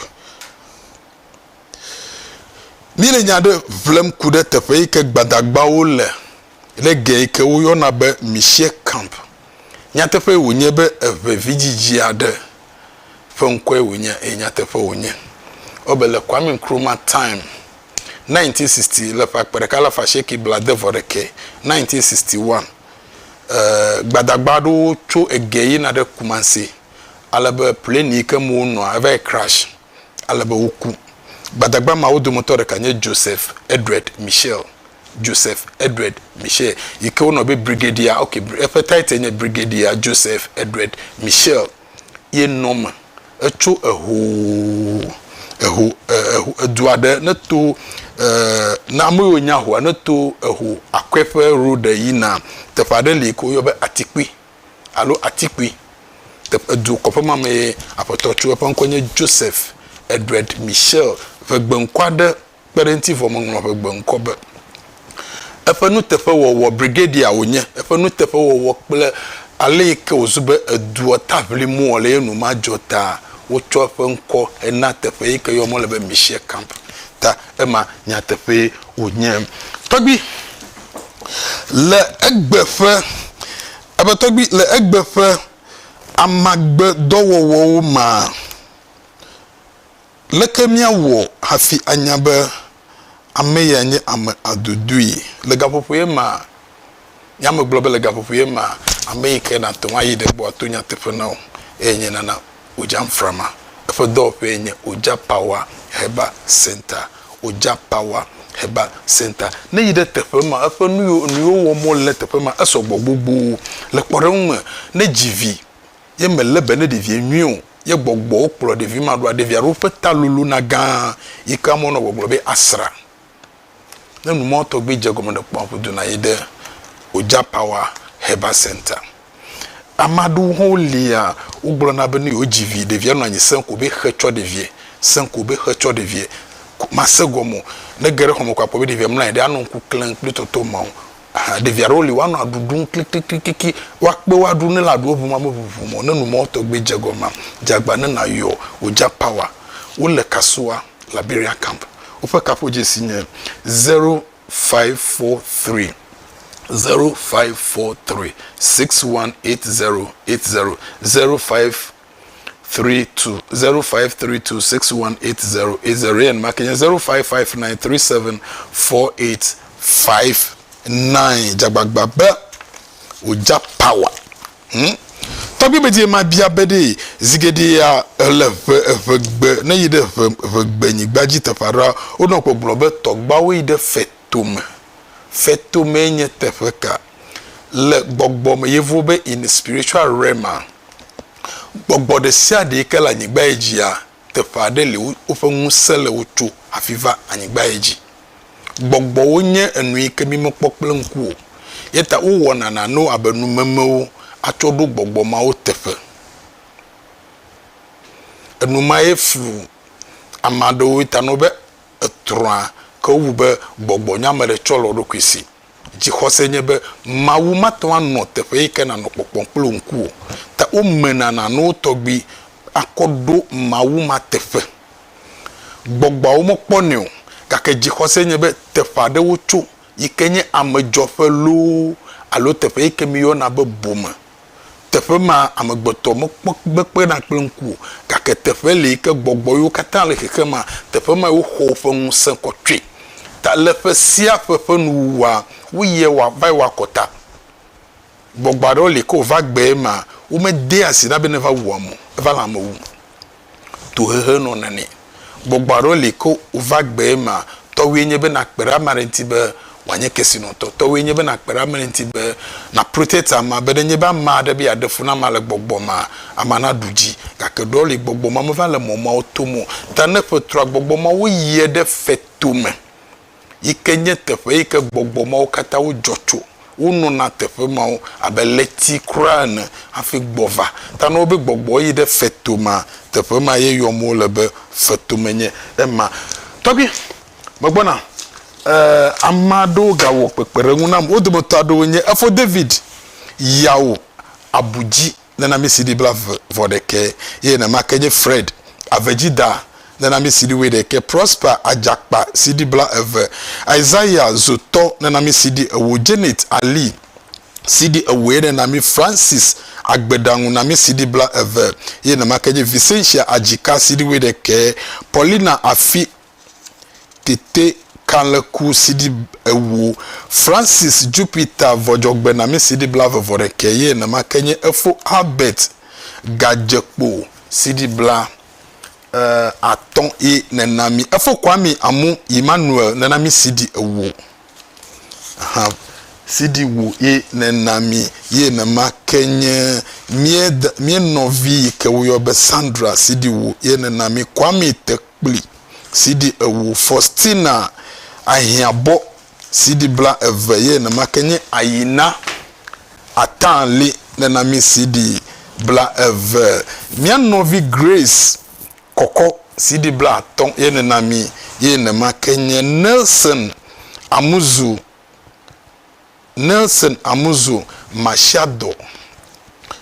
Míele nya aɖe ʋlem ku ɖe teƒe yi ke gbadagbawo le le ge yi ke woyɔna be Michel Camp. Nyateƒee wònye be eʋe vidzidzi aɖe ƒe ŋkɔe wònye eye nyateƒe wònye. Wobe le Kwame Nkrumah time, 1960, le ƒe akpe ɖeka alafa asieke blade vɔ ɖekɛ, 1961, e, gbadagba aɖewo tso ege yina ɖe Kumasi ale be plane yi ke me wonɔa eva yi crash ale be woku. Gbadagba mawo dometɔ ɖeka nye Joseph Edred Michel. Joseph Edred Michel yi ke wonɔ be Brigadier, ok, eƒe title nye Brigadier Joseph Edred Michel ye nɔ eme. Etso ehoo. Eho eho edu aɖe ne to e ne ame yiwo nya hoa ne to eho Akɔeƒe road yina teƒe aɖe li ke woyɔ be Atikpui alo Atikpui. Teƒe edu kɔƒe ma mee aƒetɔ tso. Eƒe ŋkɔe nye Joseph Edward Michel. Ʋegbe ŋkɔ aɖe kpe ɖe eŋuti vɔ meŋlɔ ʋegbe ŋkɔ be. Eƒe nuteƒewɔwɔ, brigadier wònye, eƒe nuteƒewɔwɔ kple ale yi ke wòzu be edua ta ʋlim wɔ le ye nu madzɔ ta, wotsɔ eƒe ŋkɔ hena teƒe yi ke yɔm wole be Michel Camp. Ta ema nyateƒee wònye. Tɔgbui, le egbe ƒe, ebe tɔgbui, le egbe ƒe amagbedɔwɔwɔwo mea, Leke míawɔ hafi anya be ame ya nye ame adodoe? Le gaƒoƒo ye mea, nye megblɔ be le gaƒoƒo ye mea, ame yi ke nàte ŋu ayi ɖe egbɔ ato nyateƒe na wò eye nye nana Oja Mframa. Eƒe dɔwɔƒee nye Oja Power Herbal Center. Oja Power Herbal Center. Ne èyi ɖe teƒe ma, eƒe nu yiwo nu yiwo wɔm wole le teƒe ma esɔ gbɔ gbogbo. Le kpɔɖeŋu me, ne èdzi vi ye melé be ne ɖevia nyuie o, ye gbɔgbɔwo kplɔ ɖevi ma ɖoa, ɖevi aɖewo ƒe ta lolona gã yi ke amewo nɔ gbɔgblɔ be asra. Ne nu mawo tɔgbi dze egɔme ɖe kpɔa, ƒodu nàyi ɖe Oja Power Herbal Center. Ame aɖewo hã wolia, wogblɔna be ne yewodzi vi, ɖevia nɔ anyi sẽ ko be xe tsɔ ɖevia, sẽ ko be xe tsɔ ɖevia. Mase gɔme o. Ne ege ɖe xɔme ko akpɔ be ɖevia mlɔ anyi ɖe, anɔ ŋku klẽm kple tɔtɔ mawo. Aha, ɖevi aɖewo li woanɔ aɖu ɖum klikliklikli, woakpe woaɖu ne le aɖuwo ʋum ame ʋuʋum o. Ne nu mawo tɔgbi dze gɔmea, dze agba ne nàyɔ Oja Power. Wole Kasoa, Liberia Camp. Woƒe kaƒodzesi nye 0543 0543 618080 05 32 0532 6180 80 eye enumake nye 0559 37 48 59 dzagbagba be wòdza power. Hmm? Tɔgbi medie mabia be ɖe zi geɖea le ʋe eʋegbe ne yi ɖe ʋe ʋegbe nyigba dzi teƒe aɖea wonɔ gbɔgblɔ be tɔgbawo yi ɖe fetome. Fetomee nye teƒe ka? Le gbɔgbɔ me yevuwo be in spiritual realm a Gbɔgbɔ ɖe sia ɖe yi ke le anyigba yi dzia, teƒe aɖe li woƒe ŋusẽ le wotso hafi va anyigba yi dzi. Gbɔgbɔwo nye enu yi ke mímekpɔ kple ŋku o. Eya ta wowɔna nanewo abe numemewo atsɔ ɖo gbɔgbɔ mawo teƒe. Enu ma ye flu ame aɖewo ta na wo be etrɔa ke wobu be gbɔgbɔ nye ame ɖe tsɔ le wo ɖokui si. Dzixɔse nye be Mawu mate ŋu anɔ teƒe yi ke nànɔ kpɔkpɔm kple wò ŋku o. Ta womena nanewo tɔgbi akɔ ɖo Mawu ma teƒe. Gbɔgbɔawo mekpɔnɛ o, gake dzixɔse nye be teƒe aɖewo tso yi ke nye amedzɔƒe loo alo teƒe yi ke míeyɔna be bome. Teƒe ma amegbetɔ mekpɔ mekpena kple ŋku o, gake teƒe li yi ke gbɔgbɔ yiwo katã le xexe ma, teƒe mae woxɔ woƒe ŋusẽ kɔ tsoe. Ta le ƒe sia ƒe ƒe nuwuwua, woyia wa va yi wa kɔta. Gbɔgbɔ aɖewo li ke wova gbe ema, womedea asi na be neva wu ame o, eva le ame wum. Tohehe nɔna nɛ. Gbɔgbɔ aɖewo li ke wova gbe ema, tɔwoe nye be nakpe ɖe ame aɖe ŋuti be wòanye kesinɔtɔ. Tɔwoe nye be nakpe ɖe ame aɖe ŋuti be na protect amea be nenye be ame aɖe be yeaɖe fu na amea le gbɔgbɔ mea, amea naɖu dzi. Gake ɖewo li gbɔgbɔ ma meva le mɔ mawo tom o. Ta ne ƒe trɔa, gbɔgbɔ mawo yie ɖe fetome yi ke nye teƒe yi ke gbɔgbɔ mawo katã wodzɔ tso. Wonɔna teƒe mawo abe ɣleti kura ene hafi gbɔ va. Ta ne wobe gbɔgbɔ yi ɖe fetomea, teƒe ma ye yɔm wole be fetome nye ema. Tɔgbi, megbɔna. E, ame aɖewo gawɔ kpekpeɖeŋu nam. Wo dometɔ aɖewo nye Efo David, Yao Abudzi, nena mi CD blave vɔ ɖekɛ ye nenema ke nye Fred Avedzida nena mi CD wuiɖekɛ, Prosper Adzakpa CD blaeve, Isaiah Zotɔ nena mi CD ewo, Janet Ali CD ewoe nena mi, Francis Agbeɖaŋu na mi CD blaeve ye nenema ke nye Vicentia Adzika CD wuiɖekɛ, Paulina Afi Tete Kalẽku CD ewo, Francis Jupiter Vɔdzɔgbe Nami CD blaeve-vɔ-ɖekɛ ye nenema ke nye efo Albert Gadzekpo CD bla atɔ̃ ye nenami. Efo Kwame Amu Emmanuel nenami CD ewo. Aha, CD wu ye nenami ye nenema ke nye mía mía nɔvi yi ke woyɔ be Sandra CD wu ye nenami. Kwame Tekpli. Cedi ewo, Faustina Ahiabɔ cedi 20 ye nenema ke nye Ayina Atanli nena mí cedi 20. Mía nɔvi Grace Kɔkɔ cedi 50 ye nena mí ye nenema ke nye Nelson Amuzu Nelson Amuzu Masiado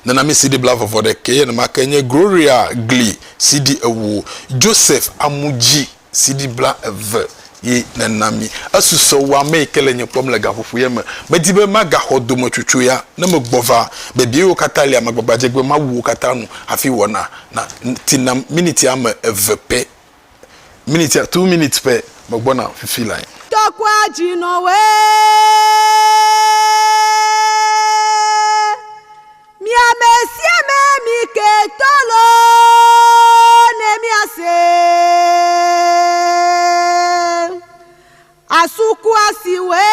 nena mí cedi 20 ɖekɛ ye nenema ke nye Gloria Gli cedi ewo, Joseph Amudzi cedi 20 ye nena mí. Esusɔ wu ame yi ke le nye kpɔm le gaƒoƒo ya me. Medi be magaxɔ dometsotso ya ne megbɔ va. Biabia yiwo katã lia, megbagba be mawu wo katã nu hafi wɔna na ti nam miniti ame eve pɛ. Miniti, 2 minutes pɛ megbɔna fifi lae. Tɔkɔa dzinɔwoe. Miame siame mi ke tɔlo ne miase. Asuku asiwoe.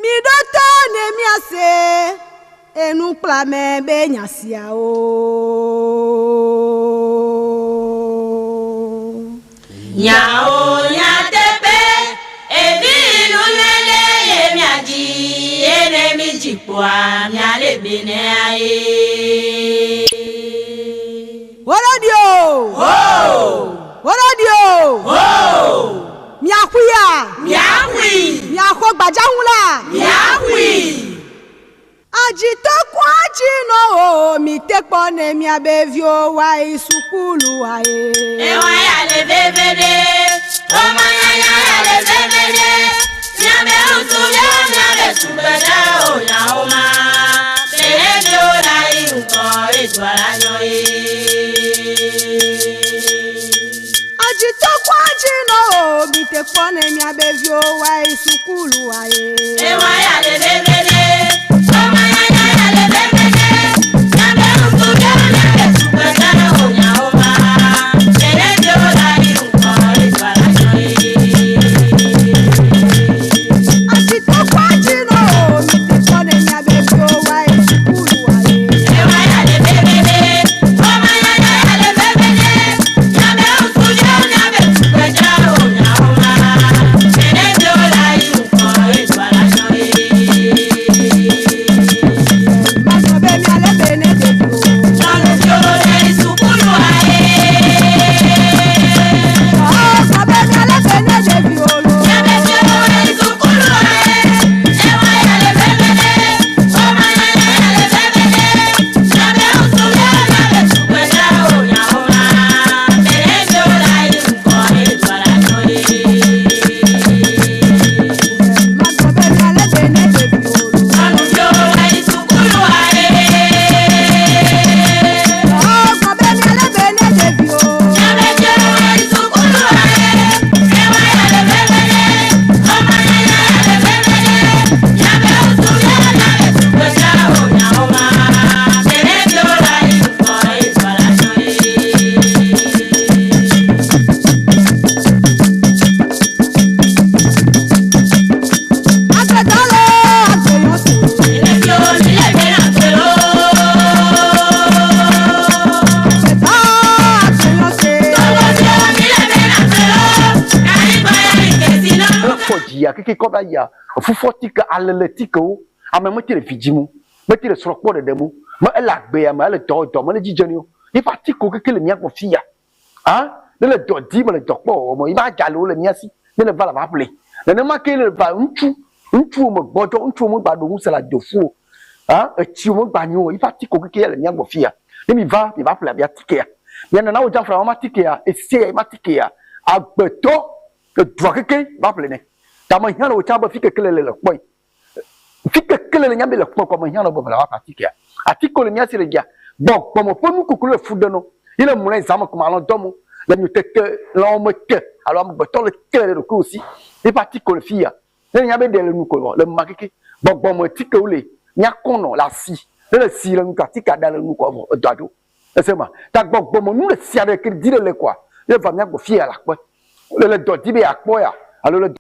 Mi ɖo to ne miase. Enukplame be nya siawo. Nyawo nyateƒe, evi nunana ye miadzi ye ne mi dzi kpoa miale be ne aye. Wòɖo o. Wòɖo o. Miaxuia. Miaxui. Miaxɔ gbadzaŋu la. Miaxui. Adzitɔkua dzi nɔ o mi te kpɔ ne miabe viwo wa yi sukulu aye. Ewa ya le veve ɖe, woma nyanya ya le veve ɖe. Miabe ŋutsuviwo miabe tugbedzewo nyawo ma. Bene viwo la yi ŋgɔ edoa la nyɔ ye. Adzitɔkua dzi nɔ o mi te kpɔ ne miabe viwo wa yi sukulu aye. Ewa ya le veve ɖe, woma nyanya ya le veve ɖe. Miabe ŋutsuviwo miabe tugbedzewo nyawo ma. Bene viwo la yi ŋgɔ edoa la nyɔ ye. Adzitɔkua dzi nɔ o mi te kpɔ ne miabe viwo wa yi sukulu aye. Ewa ya le veve ɖe, woma nyanya ya le veve ɖe. Miabe ŋutsuviwo miabe tugbedzewo nyawo ma. Bene viwo la yi ŋgɔ edoa la nyɔ ye. Magblɔ be miale be ne ɖeviwo. Nyɔnuviwo le yi sukulu aye. Ɔ be miale be ne ɖeviwo lo. Miabe viwo le yi sukulu aye. Ewa ya le veve ɖe, woma nyanya ya le veve ɖe. Miabe ŋutsuviwo miabe tugbedzewo nyawo ma. Bene viwo la yi ŋgɔ edoa la nyɔ ye. Magblɔ be miale be ne ɖeviwo lo. Nyɔnuviwo le yi sukulu aye. Ɔ be miale be ne ɖeviwo. Miabe viwo le yi sukulu aye. Ewa ya le veve ɖe, woma nyanya ya le veve ɖe. Miabe ŋutsuviwo miabe tugbedzewo nyawo ma. Bene viwo la yi ŋgɔ edoa la nyɔ ye. Agbetɔ le agbeyɔ se. Ɖeviwo mi le be na gbe lo. Agbetɔ agbeyɔ se. Togoviwo mi le be na gbe lo. Anyigba ya yi kesi na. Efɔ dzia keke kɔ va yia fufɔ tike alele tikewo ame mete le vi dzim o mete le srɔ̃kpɔ ɖeɖe mo me ele agbea me ele dɔ dɔ me le dzidze nɛ o yeƒe atikewo keke le mía gbɔ fia ah ne le dɔ dim le dɔ kpɔ wɔwɔ me yiƒe adzalewo le mía si ne le va le va ƒle nenema ke le va ŋutsu ŋutsuwo me gbɔdzɔ ŋutsuwo me gba ɖo ŋusẽ le adofu o ah etsiwo me gba nyo o yiƒe atikewo keke le mía gbɔ fia ne mi va mi va ƒle abi atikea mia nana wo dzafra wɔma atikea esia yi ma atikea agbetɔ edua keke va ƒle nɛ tame hiã le wo tsã be fi keke le le kpɔe fi keke le le nya be le kpɔe kɔme hiã le be le wa ƒle atikea atikewo le mía si le dzia gbɔgbɔme ƒe nukuklu le fu ɖe nɔ yi le mlɔe zãme kɔme alɔ dɔm le nyotete lãwo me te alo amegbetɔ le te le ɖokuiwo si eƒe atikewo le fi ya ne nya be ɖe le nu ko le ma keke gbɔgbɔme tikewo le míakɔnɔ le asi ne le si le nu ko atikea ɖa le nu ko vɔ edɔ adzo ese ma ta gbɔgbɔme nu ɖe sia ɖe ke di ɖe le koa ne va mía gbɔ fi ya le akpɔe le le dɔ di be yeakpɔ ya alo le.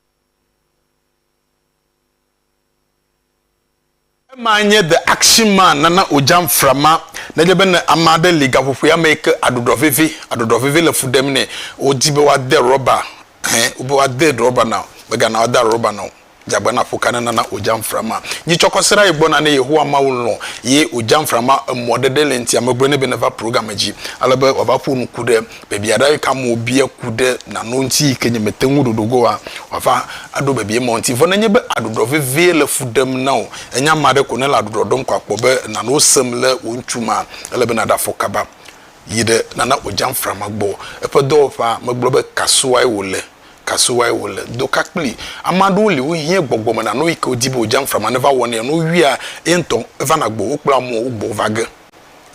Ema nye The Action Man nana wòdza mframa. Nenye be ne ame aɖe li gaƒoƒoea me yi ke aɖuɖɔ veve, aɖuɖɔ veve le fu ɖem nɛ, wodi be woade rɔba, hẽ, wobe woade rɔba na wò, mègana woade rɔba na wò o. Dzagba na ƒo ka ne nana wòdza mframa. Nyitsɔ kɔsiɖa yi gbɔna ne Yehowa Mawu lɔ̃ ye wòdza mframa emɔ ɖeɖe le eŋutia, megblɔe nɛ be neva program dzi ale be wòava ƒo nu ku ɖe Biabia ɖe yi ke amewo bia ku ɖe nane ŋuti yi ke nyemete ŋu ɖoɖo ge oa, wòava aɖo biabia mawo ŋuti. Vɔ nenye be aɖuɖɔ vevie le fu ɖem na wò, ènye ame aɖe ko nèle aɖuɖɔ ɖom ko akpɔ be nanewo sem le wò ŋutsu mea, ele be nàɖe afɔ kaba yi ɖe nana wòdze-amframa gbɔ. Eƒe dɔwɔƒea, megblɔ be Kasuae wòle. Kasuae wòle. Do ka kplii. Ame aɖewo li wohiã gbɔgbɔme nanewo yi ke wodi be wòdze-amframa neva wɔ nɛ. Ne wowuia, ye ŋutɔ evana gbɔ, wokplɔ amewo wogbɔ va ge.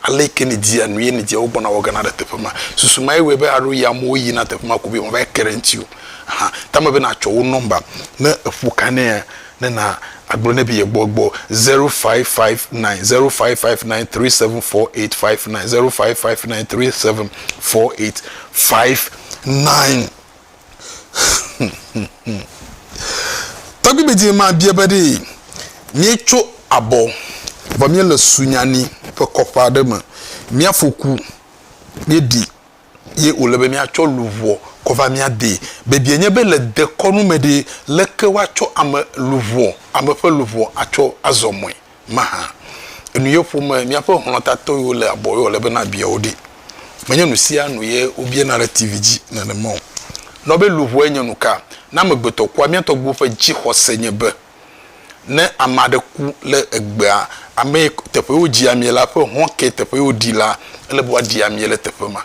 Ale yi ke nèdia nu ye nèdia wo gbɔna wɔ ge na ɖe teƒe ma. Susu mae wɔe be alo yi amewo yina teƒe ma ko be yewoava ke ɖe ŋutiwò. Aha, tame be nàtsɔ wo nɔmba ne èƒo ka nɛa, ne na agblɔ nɛ be yegbɔ egbɔ 0559 0559 374859 0559 374859. Tɔgbui medie mabia be ɖe míetso abɔ vɔ míele Sunyani ƒe kɔƒe aɖe me. Mía fo ku, míeɖi ye wòle be míatsɔ luʋɔ kɔ va mía dee. Biabiae nye be le dekɔnu me ɖe, leke woatsɔ ame luʋɔ, ame ƒe luʋɔ atsɔ azɔ mɔe mahã? Enu ye ƒome míaƒe hlɔ̃tatɔ yiwo le abɔ ye wòle be nabia wo ɖi. Menye nu sia nu ye wobiana ɖe TV dzi nenema o. Nɔ be luʋɔe nye nuka? Ne amegbetɔ kua, mía tɔgbuiwo ƒe dzixɔse nye be ne ame aɖe ku le egbea, ame yi teƒe wodzi amee la ƒe hɔ̃ ke teƒe woɖi la, ele be woaɖi amee le teƒe ma.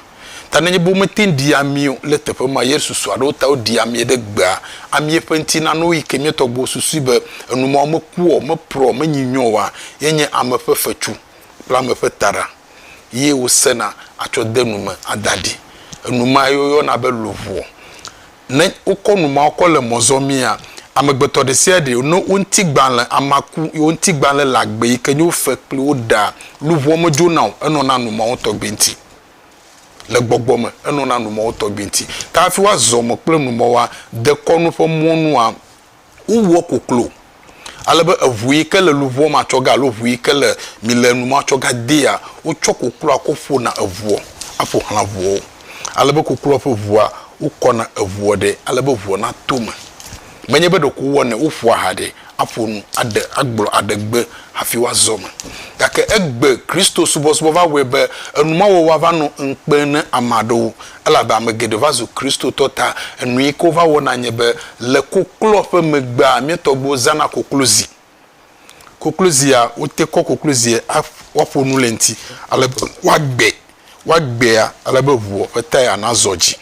Ta nenye be womete ŋu ɖi ami o le teƒe ma ye susu aɖewo ta woɖi amee ɖe gbea, amee ƒe ŋuti nanewo yi ke mía tɔgbuiwo susui be enu mawo meku o, meprɔ o, menyinyɔ oa, ye nye ame ƒe fetsu kple ame ƒe taɖa. ye wosena atsɔ de nu me ada ɖi. Enu ma ye woyɔna be luʋɔ. Ne wokɔ nu mawo kɔ le mɔ zɔmia, amegbetɔ ɖe sia ɖe ne wo ŋutigbalẽ amea ku ye wo ŋutigbalẽ le agbe yi ke nye wofe kpli wo ɖea, luʋɔ medzona o, enɔna nu mawo tɔgbi ŋuti. Le gbɔgbɔ me, enɔna nu mawo tɔgbi ŋuti. Ta hafi woazɔ mɔ kple nu mawoa, dekɔnu ƒe mɔnua, Wowɔ koklo ale be eʋu yi ke le luʋɔ ma tsɔ ge alo ʋu yi ke le mi le nu ma tsɔ ge adea, wotsɔ kokloa kɔ ƒona eʋuɔ, aƒo xlã ʋuɔwo. Ale be kokloa ƒe ʋua, wokɔna eʋuɔ ɖɛ ale be ʋuɔ nato eme. Menye be ɖeko wowɔnɛ, woƒoa ha ɖɛ, aƒo nu, aɖe, agblɔ aɖegbe hafi woazɔ eme. Gake egbe Kristo subɔsubɔ va wɔe be enu ma wɔwɔ va nɔ ŋukpe ne ame aɖewo. Elabe ame geɖe va zu Kristotɔ ta enu yi ke wova wɔna nye be le kokloa ƒe megbea, mía tɔgbuiwo zãna koklozi. Koklozia, wote kɔ koklozia woaƒo nu le eŋuti ale be woagbee, woagbea ale be ʋua ƒe taya nazɔ dzi.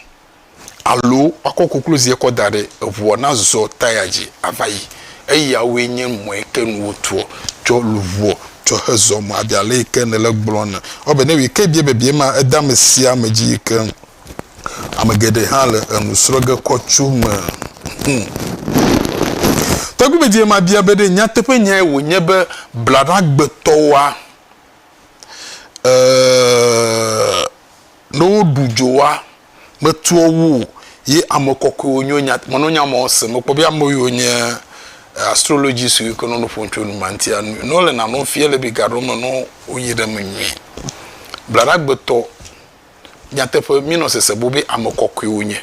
Alo woakɔ koklozie kɔ da ɖe eʋua nazɔ taya dzi ava yi. Eyawoe nye mɔ yi ke nu wotuɔ tsɔ luʋɔ tsɔ he zɔ mɔ abe ale yi ke nèle gblɔ ene. Ewɔ be ne wòe ke bia biabia ma, ede ame sia ame dzi yi ke ame geɖe hã le enu srɔ̃ ge kɔ tso me. Hmm. Tɔgbui bedie ma bia be ɖe nyateƒe nyae wònye be blaɖagbetɔwoa, eee. Ne woɖu dzoa, metua wo o, ye ame kɔkɔewo nyo nya, menɔ nya mawo sem. Mekpɔ be ame yiwo nye astrologist yiwo ke nɔ nu ƒom tso nu ma ŋutia, ne wole nane fia le bi ga ɖewo me ne woyi ɖe eme nyuie. Blaɖagbetɔ, nyateƒe míenɔ sese bo be ame kɔkɔewo nye.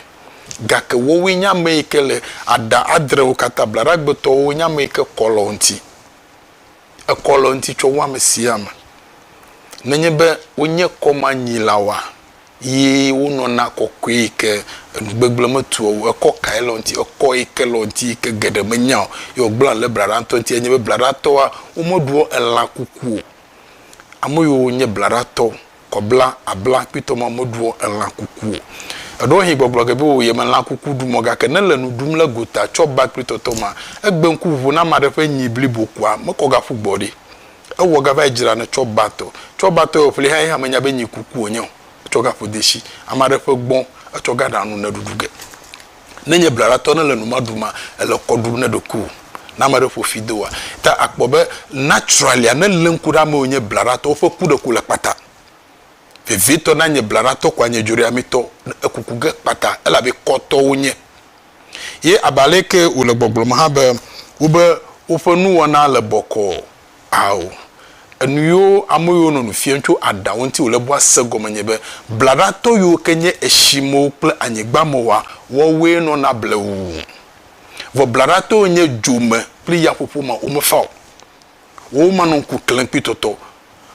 Gake woawoe nye ame yi ke le aɖa adrewo katã, blaɖagbetɔwo nye ame yi ke kɔ le wo ŋuti. Ekɔ le ŋuti tsɔ wu ame sia ame. Nenye be wonye kɔmanyilawoa, ye wonɔna kɔkɔe yi ke enu gbegblẽ metua wo o. Ekɔ kae le wo ŋuti? Ekɔ yi ke le wo ŋuti yi ke geɖe menya o ye wògblẽa le blaɖa ŋutɔ ŋuti enye be blaɖatɔwoa, womeɖua elã kuku o. Ame yiwo nye blaɖatɔ kɔbla abla kpitɔ ma meɖua elã kuku o. Eɖewohĩ gbɔgblɔ ge be o yeme lã kuku ɖum o gake ne le nu ɖum le gota tsɔ ba kpli tɔtɔ ma, egbe ŋku ʋuʋu na ame aɖe ƒe nyi blibo kua mekɔ gaƒu gbɔ ɖi. Ewɔ gava yi dzra ne tsɔ ba tɔ. Tsɔ ba tɔ ye wòƒli hã ye hã menya be nyi kuku wònye o. Etsɔ gaƒo desi. Ame aɖe ƒe gbɔ̃ etsɔ gaɖa nu ne ɖuɖu ge. Ne nye blaɖatɔ ne le nu ma ɖuma, ele kɔ ɖum ne ɖokuiwò. Ne ame aɖe ƒo fi do wòa, ta akpɔ be naturalya ne lé ŋku ɖe ame yiwo nye blaɖatɔ woƒe ku ɖeko le kpata. Vevietɔ ne anye blaɖatɔ ko anye dzoɖeamitɔ, ekuku ge kpata elabe kɔtɔ wonye. Ye abe aleke wòle gbɔgblɔm hã be wobe woƒe nuwɔna le bɔkɔɔ. Ao. Enu yiwo ame yiwo nɔ nu fiam tso aɖaŋu ŋuti wòle be woase gɔme nye be, blaɖatɔ yiwo ke nye eshimewo kple anyigbamewoa, woawoe nɔna blewu. Vɔ blaɖatɔ yiwo nye dzome kple yaƒoƒo ma, womefa o. Womanɔ ŋku klẽm kple tɔtɔ.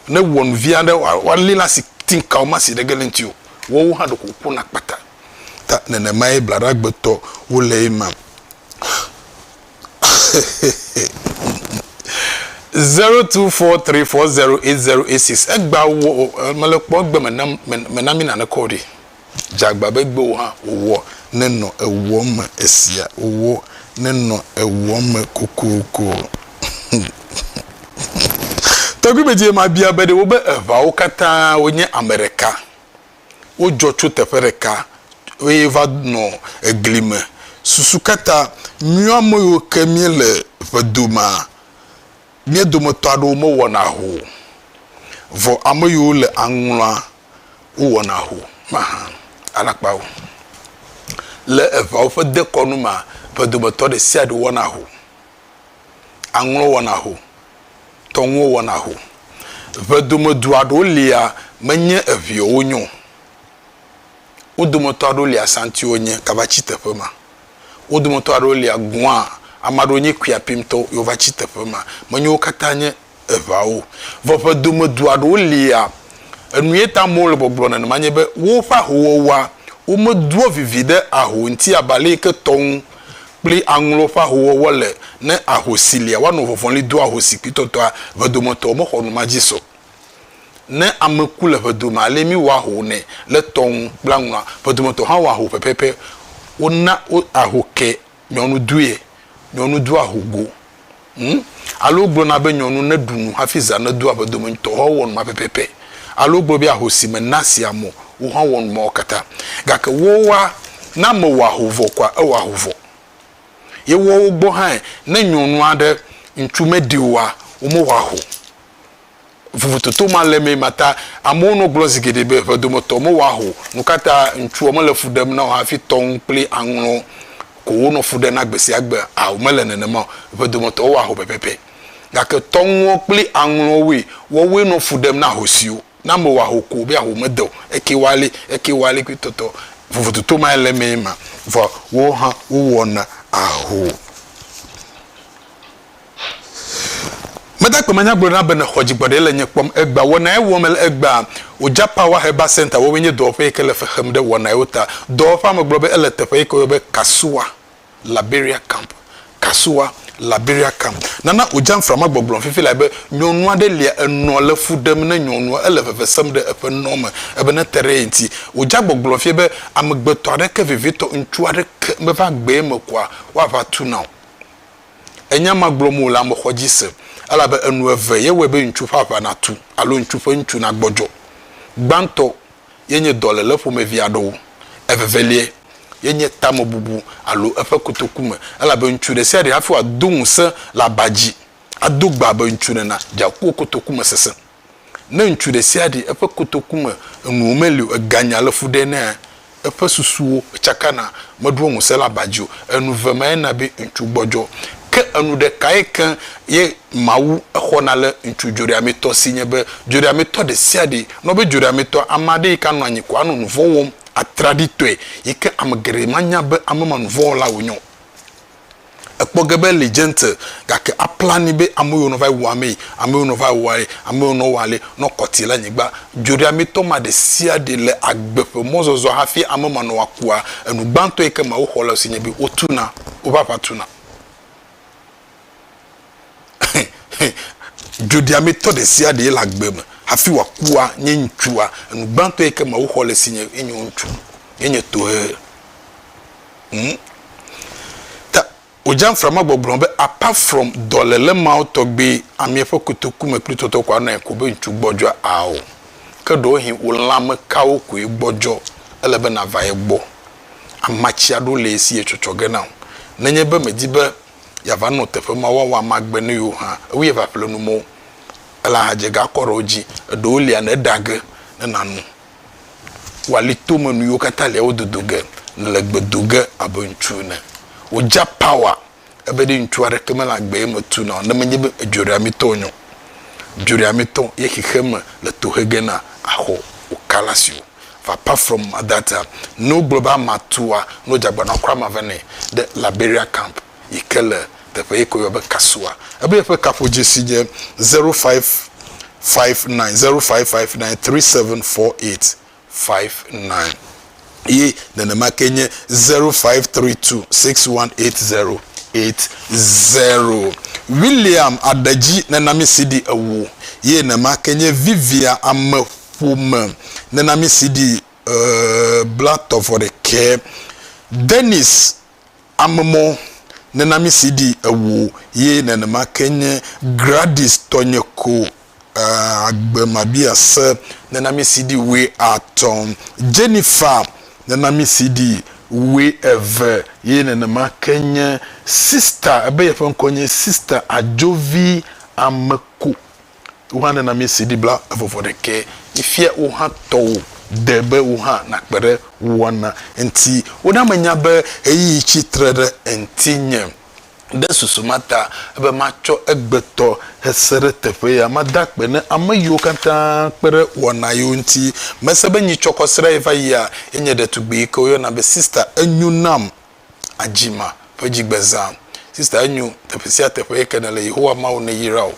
Ne wɔ nu vi aɖe, woali la asi tinka womasi ɖe ge le ŋuti o. Woawo hã ɖeko woƒona kpata. Ta nenemae blaɖagbetɔ wole ema. 0243408086 Egba wɔ mele kpɔ egbe me na me na mi nane kɔ ɖi. Dzagba be gbe wo hã wòwɔ nenɔ ewɔ me esia wòwɔ nenɔ ewɔ me kokoko. Tɔgbui medie mabia be ɖe wobe eʋawo katã wonye ame ɖeka. Wodzɔ tso teƒe ɖeka eye va nɔ egli me. Susu ka ta míwo ame yiwo ke míele ƒedomea, mía dometɔ aɖewo mewɔna ho o, vɔ ame yiwo le aŋlɔa wowɔna ho mahã? Alakpa o. Le eʋeawo ƒe dekɔnu mea, ƒedometɔ ɖe sia ɖe wɔna ho. Aŋlɔ wɔna ho, tɔŋuwo wɔna ho. Ʋedomedu aɖewo lia, menye eʋewo wonye o. Wo dometɔ aɖewo li Asantiwo nye gava tsi teƒe ma. Wo dometɔ aɖewo lia Gua, ame aɖewo nye Kuiapimtɔwo ye wova tsi teƒe ma. Menye wo katã nye Eʋeawo o. Vɔ ʋedomedu aɖewo lia, enu ye ta amewo le gbɔgblɔ nenema nye be woƒe ahowɔwɔa, womedoa vivi ɖe aho ŋuti abe ale yi ke tɔŋu kple aŋlɔ ƒe ahowɔwɔ le ne ahosi lia, woanɔ vɔvɔli do ahosi kpitɔtɔa, ʋedometɔwo mexɔ nu ma dzi se o. Ne ame ku le ʋedome ale mi wɔ aho nɛ le tɔ ŋu kple aŋlɔa, ʋedometɔ hã wɔ aho pɛpɛpɛ. Wona wo aho ke nyɔnu doe, nyɔnu do aho go. Hm? Alo wogblɔna be nyɔnu neɖu nu hafi zã nedoa ʋedome ŋutɔ hã wowɔ nu ma pɛpɛpɛ. Alo wogblɔ be ahosi mena asi ame o, wo hã wɔ nu mawo katã. Gake wowoa, ne ame wɔ aho vɔ koa, ewɔ aho vɔ. Ye woawo gbɔ hãe, ne nyɔnu aɖe ŋutsu meɖi oa, womewɔ aho o. Vovototo ma le eme ma ta amewo nɔ gblɔ zi geɖe be ʋedometɔ mewɔ aho o. Nukata ŋutsuɔ mele fu ɖem na o hafi tɔ ŋu kple aŋlɔ ko wonɔ fu ɖem na gbesiagbe? Ao, mele nenema o. Ʋedometɔ wɔ aho pɛpɛpɛ. Gake tɔ ŋuɔ kple aŋlɔwoe, woawoe nɔ fu ɖem na ahosiwo. Ne ame wɔ aho ko be aho mede o, eke woali, eke woali kple tɔtɔ. Vovototo mae le eme ma. Vɔ woawo hã wowɔna aho. Meda akpe manyagblɔ na be nèxɔ dzigbɔɖi le nye kpɔm egbea. Wɔnae wɔm mele egbea. Oja Power Herbal Centre woawoe nye dɔwɔƒe yi ke le fe xem ɖe wɔnaewo ta. Dɔwɔƒea megblɔ be ele teƒe yi ke woyɔ be Kasua Liberia Camp. Kasua Liberia Camp. Nana Oja Mframa gbɔgblɔm fifi lae be nyɔnu aɖe lia enɔ le fu ɖem ne nyɔnua ele veve sem ɖe eƒe nɔ me ebe nete ɖe ye ŋuti. Oja gbɔgblɔm fie be amegbetɔ aɖeke vevietɔ ŋutsu aɖeke meva agbee me koa woava tu na o. Enya ma gblɔm wòle ame xɔ dzi se, elabe enu eve ye wɔe be ŋutsu ƒe aʋa natu alo ŋutsu ƒe ŋutsu nagbɔdzɔ. Gbãtɔ ye nye dɔléle ƒomevi aɖewo. Evevelia ye nye tamebubu alo eƒe kotoku me, elabe ŋutsu ɖe sia ɖe hafi wòado ŋusẽ le aba dzi, ado gbe abe ŋutsu nena, dze aku kotoku me sesẽ. Ne ŋutsu ɖe sia ɖe eƒe kotoku me enuwo meli o, eganya le fu ɖe nea, eƒe susuwo tsakana, meɖoa ŋusẽ le aba dzi o. Enu ve mae na be ŋutsu gbɔdzɔ. Ke enu ɖekae ke ye Mawu exɔna le ŋutsu dzoɖeametɔ si nye be, dzoɖeametɔ ɖe sia ɖe, nɔ be dzoɖeametɔa, ame aɖe yi ke anɔ anyi ko anɔ nu vɔ̃ wɔm atraɖitɔe yi ke ame geɖe manya be ame ma nu vɔ̃ wɔla wònye o. Ekpɔ ge be li gentle gake aplani be ame yiwo nɔ va yi wɔ amee, ame yiwo nɔ va yi wɔ ale, ame yiwo nɔ wɔ ale, nɔ kɔti le anyigba. Dzoɖeametɔ ma ɖesiaɖe le agbe ƒe mɔzɔzɔ hafi ame ma nɔ akua, enu gbãtɔ yi ke Mawu xɔ le si nye be wotuna, woƒe aʋa tuna. Dzoɖeametɔ ɖesiaɖe le agbe me hafi wòakua nye ŋutsua, enu gbãtɔ yi ke Mawu xɔ le si nye ye nye ŋutsu, ye nye tohehe. Hm. Ta wòdze mframa gbɔgblɔ be apart from dɔlele mawo tɔgbi amea ƒe kotoku me kple tɔtɔ ko anɔ ko be ŋutsu gbɔdzɔa ao. Ke ɖewohĩ wò lãmekawo koe gbɔdzɔ ele be nàva ye gbɔ. Amatsi aɖewo le esi etsɔtsɔ ge na wò. Nenye be mèdi be yeava nɔ teƒe ma woawɔ amagbe ne yewo hã, ewu yeava ƒle nu mawo. Ele ahadze ga akɔ ɖe wo dzi. Eɖewo lia ne eɖa ge ne nàno. Woali tome nu yiwo katã lia wo dodo ge le gbe do ge abe ŋutsu ene. Wodza power ebe ɖe ŋutsu aɖeke mele agbe ye me tu na o ne menye be edzo ɖe amitɔ wonye o. Dzoɖeametɔ ye xexeme le tohege na axɔ wò kalasi o. Vɔ apart from that a, ne wogblɔ be ama tua, ne wodze agbagba na woklɔ ama va nɛ ɖe Liberia camp yi ke le teƒe yi ke woyɔ be Kasua. Ebe yeƒe kaƒodzesi nye 0559 0559 3748 59 ye nenema ke nye 0532 6180 80. William Aɖedzi nena mí CD ewo ye nema ke nye Vivia Ameƒome nena mí CD blatɔ vɔ ɖekɛ. Dennis Amemɔ nena mí CD ewo ye nenema ke nye Gradis Tɔnyeko Agbe Mabiase nena mí CD wuiatɔ̃. Jennifer nena mí CD wuieve ye nenema ke nye Sista ebe yeƒe ŋkɔ nye Sista Adzovi Ameko. Wo hã nena mí CD bla evɔvɔ ɖekɛ. Fifia wo hã tɔwò de be wo hã nakpe ɖe wɔna ŋuti. Wona menya be ɣeyiɣi tsi tre ɖe ŋutinye. Ɖe susu ma ta be matsɔ egbetɔ hese ɖe teƒe ya. Mada akpe ne ame yiwo katã kpe ɖe wɔna yiwo ŋuti. Mese be nyitsɔ kɔsiɖa yi va yia, ye nye ɖetugbui yi ke woyɔna be Sista Enyo nam Adzima ƒe dzigbezã. Sista Enyo, teƒe sia teƒe yi ke nèle, Yehowa Mawu neyra wò.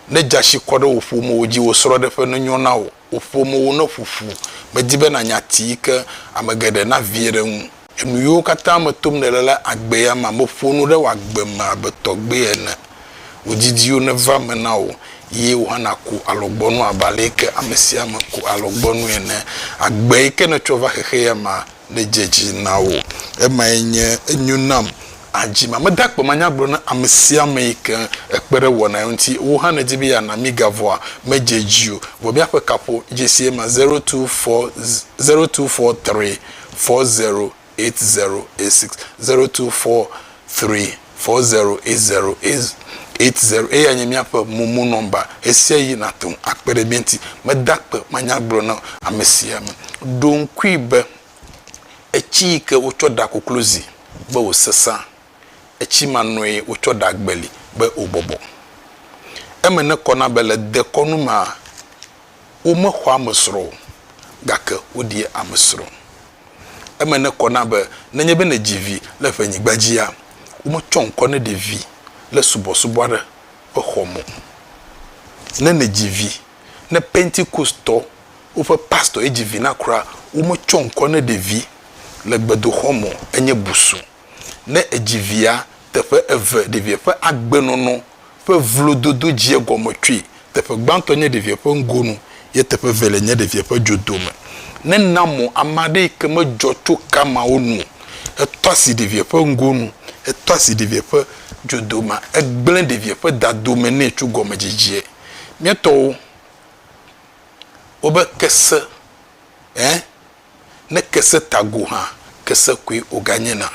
Ne dzasi kɔ ɖe wò ƒomewo dzi, wò srɔ̃ɖeƒe nenyo na wò, wò ƒomewo neƒo ƒu. Medi be nànya ati yi ke ame geɖe navie ɖe eŋu. Enu yiwo katã me tom nèle le agbe ya mea, meƒo nu ɖe wò agbe me abe tɔgbui ene. Wò didiwo neva eme na wò, ye wò hã nàku alɔgbɔnu abe ale yi ke ame sia ame ku alɔgbɔnui ene. Agbe yi ke nètsɔ va xexe ya mea, nedze edzi na wò. Emae nye enyo nam adzi ma. Meda akpe manyagblɔ na ame sia ame yi ke ekpe ɖe wɔna ya ŋuti. Wò hã nèdi be yeana mí ga vɔa, medze edzi o. Vɔ míaƒe kaƒo dzesie ma, 024 0243 408086 0243 408080 eya nye míaƒe momo nɔmba. Ɣesiaɣi nàte ŋu akpe ɖe mía ŋuti. Meda akpe manyagblɔ na ame sia ame. Ɖo ŋkui be etsi yi ke wotsɔ ɖa koklozi be wòsesẽa, etsi ma nɔe wotsɔ ɖa agbeli be wòbɔbɔ. Eme nekɔ na be le dekɔnu mea, womexɔa ame srɔ̃ o, gake woɖia ame srɔ̃. Eme nekɔ na be nenye be nèdzi vi le ƒenyigba dzia, wometsɔ ŋkɔ ne ɖevi le subɔsubɔ aɖe ƒe xɔ me o. Ne nèdzi vi, ne Pentekosttɔ woƒe pastɔ ye dzi vi na kura, wometsɔ ŋkɔ ne ɖevi le gbedoxɔ me o, enye busu. Ne èdzi via, teƒe eve ɖevia ƒe agbenɔnɔ ƒe vlododo dzi egɔme tsoe. Teƒe gbãtɔ nye ɖevia ƒe ŋgonu ye teƒe evelia nye ɖevia ƒe dzodome. Ne èna mɔ ame aɖe yi ke medzɔ tso ka mawo nu o, etɔ asi ɖevia ƒe ŋgonu, etɔ asi ɖevia ƒe dzodomea, egblẽ ɖevia ƒe dadome nɛ tso gɔmedzedzea. Mía tɔwo wobe kese, ẽ, Ne kese ta go hã, kese koe wòganyena.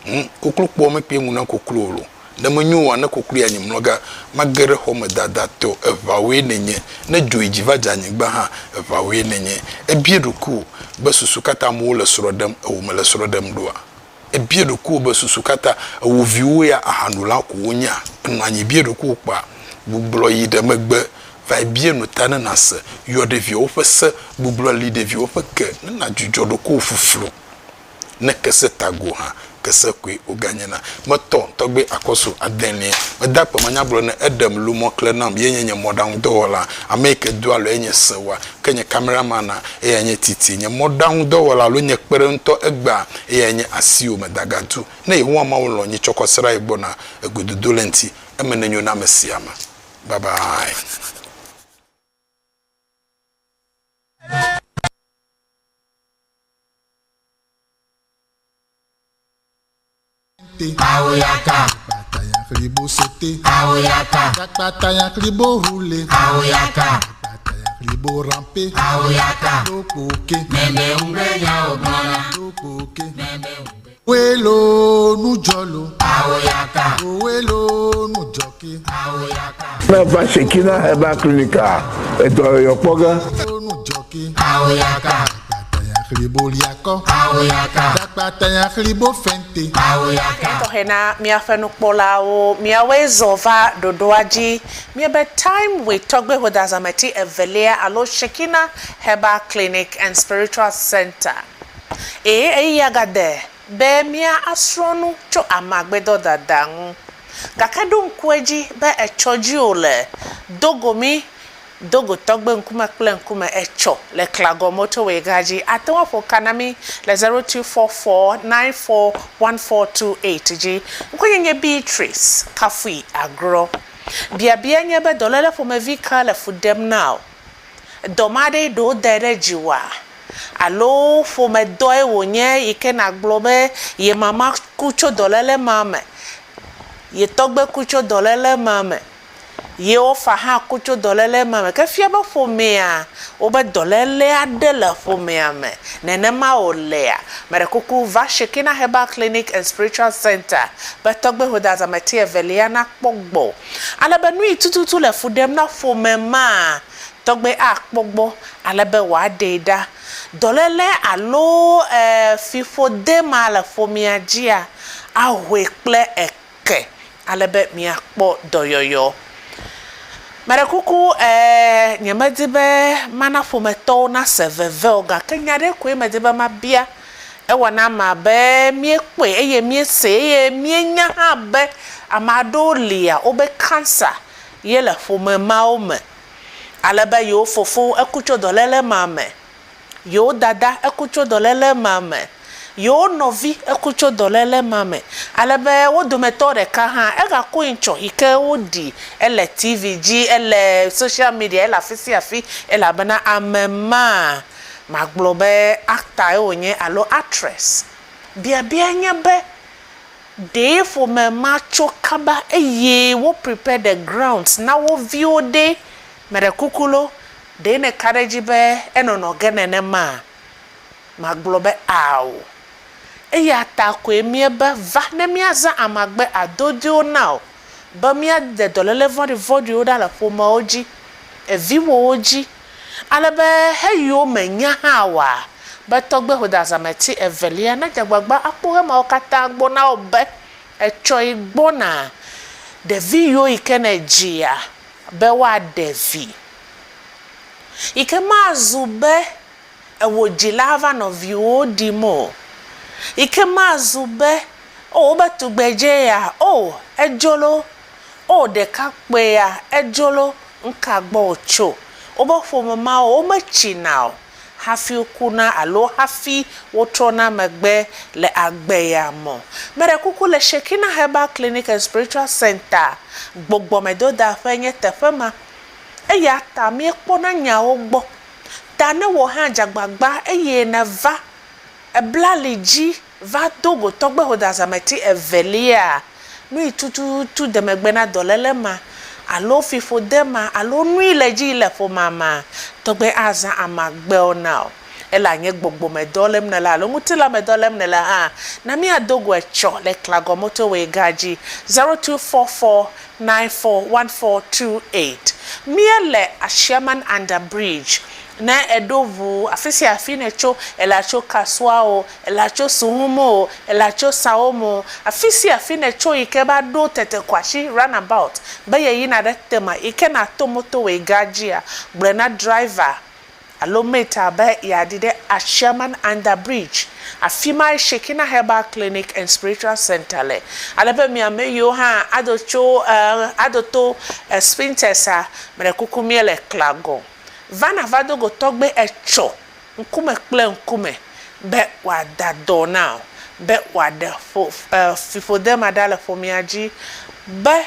Ŋ, koklokpoa mekpea ŋu na koklo o lo. Ne menyo oa, ne koklo yi anyi mlɔ ga, mage ɖe xɔ me dadatɔe o, eʋawoe nènye. Ne dzo yi dzi va dze anyigba hã, eʋawoe nènye. Ebia ɖokuiwò be susu ka ta amewo le srɔ̃ ɖem, ewò mèle srɔ̃ ɖem ɖoa? Ebia ɖokuiwò be susu ka ta ewò viwo ya ahanola ko wonyea? Ènɔ anyi bia ɖokuiwò kpɔa? Gbugbɔ yi ɖe megbe vae bia nu ta ne nàse. Yɔ ɖeviawo ƒe se, gbugbɔ li ɖeviawo ƒe ke ne nàdzudzɔ ɖokuiwò fuflu. Ne kese ta go hã, kese koe woganyena. Metɔ tɔgbe akɔsu adelia. Meda akpe manyagblɔ ne eɖem lu mɔ kle nam ye nye nye mɔɖaŋudɔwɔla. Ame yi ke doa alɔ ye nye sewa. Ke nye cameraman-a, eyae nye Titi. Nye mɔɖaŋudɔwɔla alo nye kpeɖeŋutɔ egbea, eyae nye asiwò me dagatu. Ne Yehowa Mawu lɔ̃ nyitsɔ kɔsiɖa yi gbɔna, egododo le eŋuti. Eme nenyo na amesiame. Bye bye. Aoyaka. Kpataya sauté. Aoyaka. Kpataya roulé. Aoyaka. Kpataya ramper. Aoyaka. Lokoke. Meme ungbe nya ogbona. Lokoke. Meme ungbe. Welo nujolo. Aoyaka. Welo nujoke. Aoyaka. Ne va Shekina Herbal Clinic a, edɔyɔyɔ kpɔ ge. Nujoke. Aoyaka. Kpataya liakɔ. Aoyaka. Akpataya xlibo fente. Etɔxɛ na míaƒe nukpɔlawo, miawoe zɔ va ɖoɖoa dzi. Míebe Time with Tɔgbe Hodazameti evelia alo Shekina Herbal Clinic and Spiritual Center. Eye eya gade be mía asrɔ̃ nu tso amagbedɔdada ŋu. Gake ɖo ŋku edzi be etsɔ dzi wòle dogo mí dogo tɔgbe ŋkume kple ŋkume etsɔ le Klagɔ motorway gã dzi. Ate ŋu aƒo ka na mí le 0244 941428 dzi. Ŋkɔnye nye Beatrice Kafui Agrɔ. Biabia nye be dɔléle ƒomevi ka le fu ɖem na wò? Dɔ ma ɖe ɖewo da ɖe dziwòa? Alo ƒomedɔe wònye yi ke nàgblɔ be ye mama ku tso dɔléle ma me, ye tɔgbe ku tso dɔléle ma me, ye wofa hã ku tso dɔléle ma me. Ke fia be ƒomea, wobe dɔléle aɖe le ƒomea me. Nenema wòlea? Meɖe kuku va Shekina Herbal Clinic and Spiritual Center be tɔgbe hodazameti evelia nakpɔ gbɔ. Ale be nu yi tututu le fu ɖem na ƒome maa, tɔgbe akpɔ gbɔ ale be wòaɖee ɖa. Dɔléle alo e fiƒode ma le ƒomea dzia, ahoe kple eke ale be miakpɔ dɔyɔyɔ. Meɖe kuku e nyemedi be mana ƒometɔwo nase veve o gake nya ɖe koe medi be mabia. Ewɔ na ame abe míekpɔe eye míese eye míenya hã be ame aɖewo lia wobe cancer ye le ƒome mawo me. Ale be yewo fofo eku tso dɔléle ma me, yewo dada eku tso dɔléle ma me, yewo nɔvi eku tso dɔléle ma me. Ale be wo dometɔ ɖeka hã egaku ŋtsɔ yi ke woɖi ele TV dzi, ele social media, ele afi sia afi elabena ame ma magblɔ be actor ye wònye alo actress. Biabia nye be ɖe ƒome ma tso kaba eye wo prepare the grounds na wo viwo ɖe meɖe kuku lo ɖe neka ɖe edzi be enɔnɔ ge nenema? Magblɔ be ao. Eya ta koe míebe va ne míazã amagbe adodoewo na wò be míade dɔléle vɔ̃ɖivɔ̃ɖiwo ɖa le ƒomewo dzi, eviwòwo dzi, ale be heyiwo menya hã oa, be tɔgbe hodazameti evelia nadze agbagba akpɔ hemawo katã gbɔ na wò be etsɔe gbɔna ɖevi yiwo yi ke nèdzia be woaɖe vi. Yi ke mazu be ewò dzila va nɔ viwòwo ɖim o. Yi ke mazu be o wobe tugbedze ya, o edzo lo, o ɖekakpui ya edzo lo, ŋka gbɔ wòtso. Wobe ƒome mawo wometsina o hafi wokuna alo hafi wotrɔna megbe le agbe ya me o. Meɖe kuku le Shekina Herbal Clinic and Spiritual Center gbɔgbɔmedodaƒe nye teƒe ma. Eya ta míekpɔna nyawo gbɔ. Ta ne wò hã dze agbagba eye nèva ebla ali dzi va do go tɔgbe hodazameti evelia, nu yi tututu de megbe na dɔléle ma alo fiƒode ma alo nu yi le edzi yi le ƒomea mea, tɔgbe azã amagbewo na wò. Ele anye gbɔgbɔmedɔ lém nèle alo ŋutilãmedɔ lém nèle hã, na míado go etsɔ le Klagɔ Motorway gã dzi 0244 941428. Míele Ashiaman Under Bridge. Ne èɖo ʋu afi sia afi nètso, èle atso Kasua o, èle atso Suhum o, èle atso Sawom o, afi sia afi nètso yi ke va ɖo Tetekwasi roundabout be yeyina ɖe Tema yi ke nàto motorway gã dzia, gblɔe na driver alo mate be yeaɖi ɖe Ashiaman Under Bridge. Afi mae Shekina Herbal Clinic and Spiritual Center le. Ale be mi ame yiwo hã ado tso ado to Spintex-a, meɖe kuku míele Klagɔ. Va nàva do go tɔgbe etsɔ ŋkume kple ŋkume be wòada dɔ na wò, be wòaɖe ƒo fiƒode ma ɖa le ƒomea dzi, be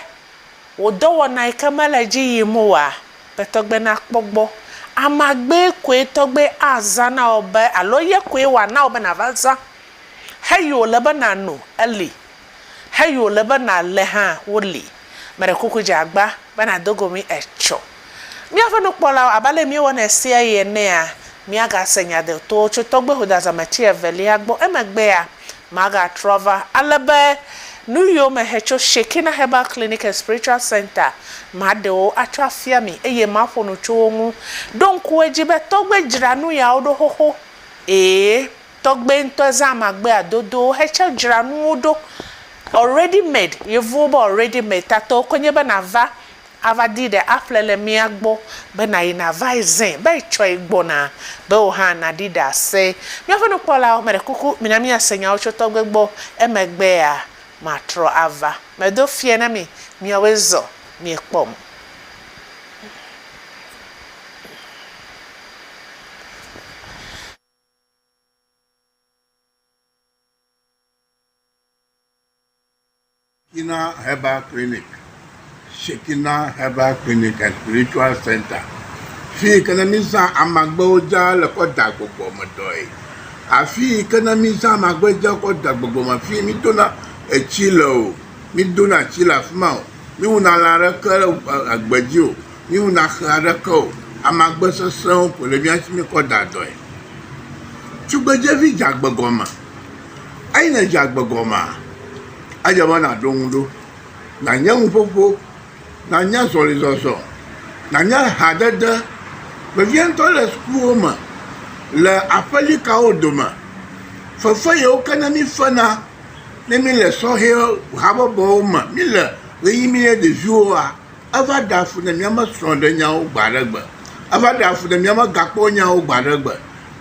wò dɔwɔna yi ke mele edzi yim oa, be tɔgbe nakpɔ gbɔ. Amagbee koe tɔgbe azã na wò be alo ye koe wòana wò be nàva zã. Heyi wòle be nàno, eli. Heyi wòle be nàle hã, woli. Meɖe kuku dze agba be nàdo go mí etsɔ. Míaƒe nukpɔlawo, abe ale míewɔnɛ ɣesiaɣi enea, míagase nya detowo tso tɔgbe hodazameti evelia gbɔ. Emegbea, magatrɔ va ale be nu yiwo mehe tso Shekinah Herbal Clinic and Spiritual Center maɖe wo atsɔ afia mi eye maƒo nu tso wo ŋu. Ɖo ŋku edzi be tɔgbe dzra nu yawo ɖo xoxo. Ee. Tɔgbe ŋutɔ zã amagbea dodowo hetsɔ dzra nuwo ɖo already made, yevuwo be already made, tatɔwo koe nye be nàva ava di ɖe aƒle le mía gbɔ be nàyi nàvae zẽ be etsɔe gbɔna be wò hã nàɖi ɖase. Míaƒe nukpɔlawo, meɖe kuku mina míase nyawo tso tɔgbe gbɔ emegbea matrɔ ava. Medo fiẽ na mi, miawoe zɔ miekpɔm. Shekinah Herbal Clinic, Shekinah Herbal Clinic and Spiritual Center. Fi yi ke ne mízã amagbewo dzaa le kɔ da gbɔgbɔmedɔe. Afi yi ke ne mízã amagbe dzaa kɔ da gbɔgbɔme, fi yi mídona etsi le o, mídona tsi le afi ma o, míwuna lã aɖeke le agbe dzi o, míwuna xe aɖeke o. Amagbe sesẽwo koe le mía si míekɔ da dɔe. Tugbedzevi dze agbe gɔme. Eyi nèdze agbe gɔmea, edze be nàɖo ŋu ɖo, nànya nuƒoƒo, nànya zɔlizɔzɔ, nànya hadede, vevietɔ le sukuwo me, le aƒelikawo dome. Fefe yiwo ke ne mífena ne míle sɔhɛ habɔbɔwo me, míle ɣeyiɣi míenye ɖeviwoa, eva ɖea fu ne míame srɔ̃ɖenyawo gbe aɖe gbe, eva ɖea fu ne míame gakpɔnyawo gbe aɖe gbe.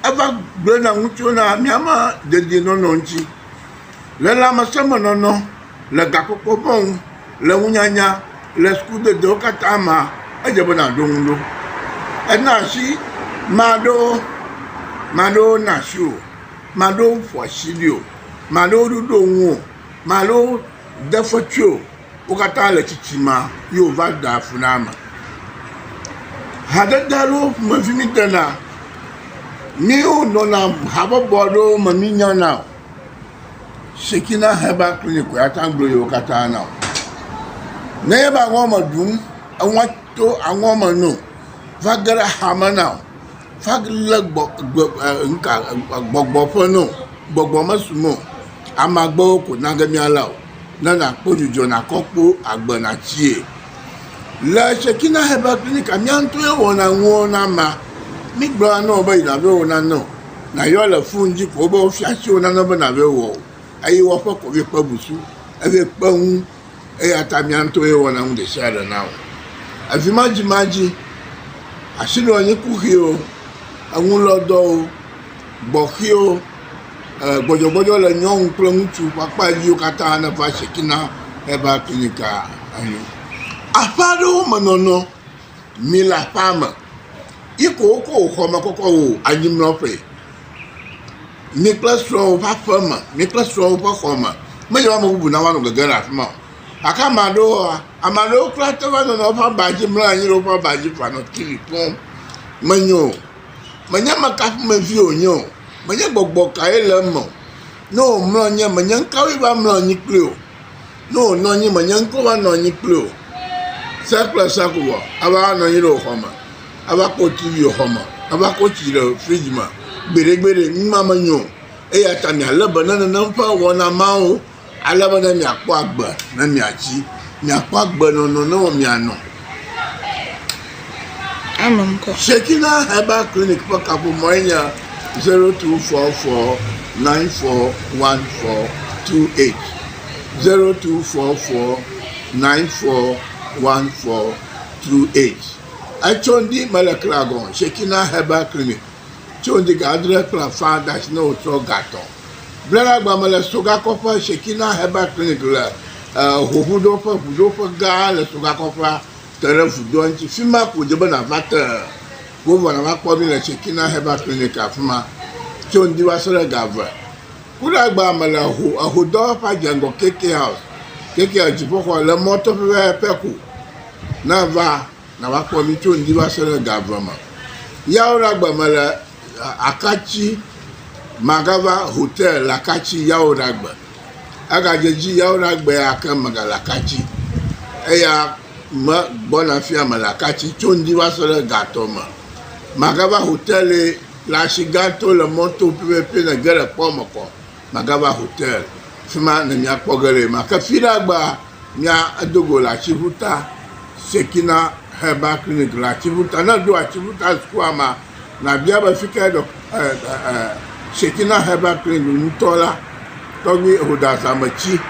Eva gblẽna nu tsona míame dedienɔnɔ ŋuti. Le lãmesẽmenɔnɔ, le gakpɔkpɔ ƒe ŋu, le nunyanya, le sukudedewo katã mea, edze be nàɖo ŋu ɖo. Ena asi ame aɖewo, ame aɖewo na asi wò, ame aɖewo ƒo asi ɖi wò, ame aɖewo ɖoɖo ŋuwò, ame aɖewo de fetri wò. Wo katã le tsitsima ye wova ɖea fu na ame. Hadede aɖewo ƒomevi mídena, míwo nɔna habɔbɔ aɖewo me mínyana o. Shekina Herbal Clinic koe ate ŋu agblɔ yewo katã na wò. Nenye be aŋɔ me ɖum, eŋua to aŋɔ me no va ge ɖe axame na wò, va lé gbɔ gbe nuka gbɔgbɔ ƒe no, gbɔgbɔ mesu me o, amagbewo ko na ge míala o. Ne nàkpɔ dzidzɔ nàkɔ kpo agbe nàtsie. Le Shekina Herbal Clinic mía ŋutɔe wɔna nuwo na amea. Mígblɔna na wò be yi nàvɛ wɔ nane o. Nàyɔ le fon dzi ko wobe wofia asi wò nane be nàvɛ wɔ o. Eye woaƒe ko vɛ kpe busu, evɛ kpe ŋu. Eya ta mía ŋutɔe wɔna nu ɖesiaɖe na wò. Evimadzimadzi, asiɖɔnyikuxiwo, eŋulɔdɔwo, gbɔxiwo. Gbɔdzɔgbɔdzɔ le nyɔnu kple ŋutsu ƒe akpa dziwo katã neva Shekina Herbal Clinic anyo. Aƒe aɖewo me nɔnɔ, mi le aƒea me ye ko wokɔ wò xɔme kɔkɔ wò anyimlɔƒee. Mi kple srɔ̃wò ƒe aƒeme, mi kple srɔ̃wò ƒe xɔme. Menye be ame bubu nava nɔ gegem le afi ma o. Gake ame aɖewoa, ame aɖewo kura te va nɔna woƒe aba dzi mlɔa anyi ɖe woƒe aba dzi vɔ nɔ TV kpɔm. Menyo o. Menye ame ka ƒomevi wònye o. Menye gbɔgbɔ kae le eme o. Ne wòmlɔ anyi menye nu kawoe va mlɔ anyi kpli o. Ne wònɔ anyi menye nu kawoe va nɔ anyi kpli o. Sia kple sia ko vɔ ava nɔ anyi ɖe wò xɔme, ava kpɔ TV le xɔme, ava kɔ tsi le fridzi me. Gbeɖegbeɖe nu ma menyo o. Eya ta mialé be ne nenem ƒe wɔna mawo ale be ne miakpɔ agbe ne miatsi, miakpɔ agbenɔnɔ ne mianɔ. Shekina Herbal Clinic ƒe kaƒomɔe nye 0244941428, 0244941428. Etso ŋdi mele kla gɔ̃ Shekina Herbal Clinic tso ŋdi ga adre kple afã de asi ne wòtrɔ ga etɔ̃. Blalagba mele Sogakɔƒe Shekina Herbal Clinic le Hoʋuɖoƒe, ʋuɖoƒe gã le Sogakɔƒea. Te ɖe vudoa ŋuti. Fi ma ko wòdze be nàva te vɔ nàva kpɔ mí le Shekina Herbal Clinic afi ma tso ŋdi va se ɖe ga eve. Kuɖagba me le ho ehodɔwɔƒea dze ŋgɔ KK House. KK House dziƒoxɔ le mɔto pɛpɛpɛ ko. Ne èva nàva kpɔ mí tso ŋdi va se ɖe ga eve me. Yawoɖagbe me le Akatsi Magava Hotel le Akatsi Yawoɖagbe. Egadze edzi Yawoɖagbe ya ke megale Akatsi. Eya me gbɔna fia mele Akatsi tso ŋdi va se ɖe ga etɔ̃ me. Magava Hotel le asigãto le mɔto pɛpɛpɛ ne ge ɖe kpɔ me kɔ. Magava Hotel fi ma ne miakpɔ ge ɖe ma. Ke fiɖagbea mia edo go le Atsiʋuta Sekina Herbal Clinic le Atsiʋuta. Ne èɖo Atsiʋuta sukua mea, nàbia be fi kae dɔ Shekinah Herbal Clinic ŋutɔ la, tɔgbui Hodazame-tsi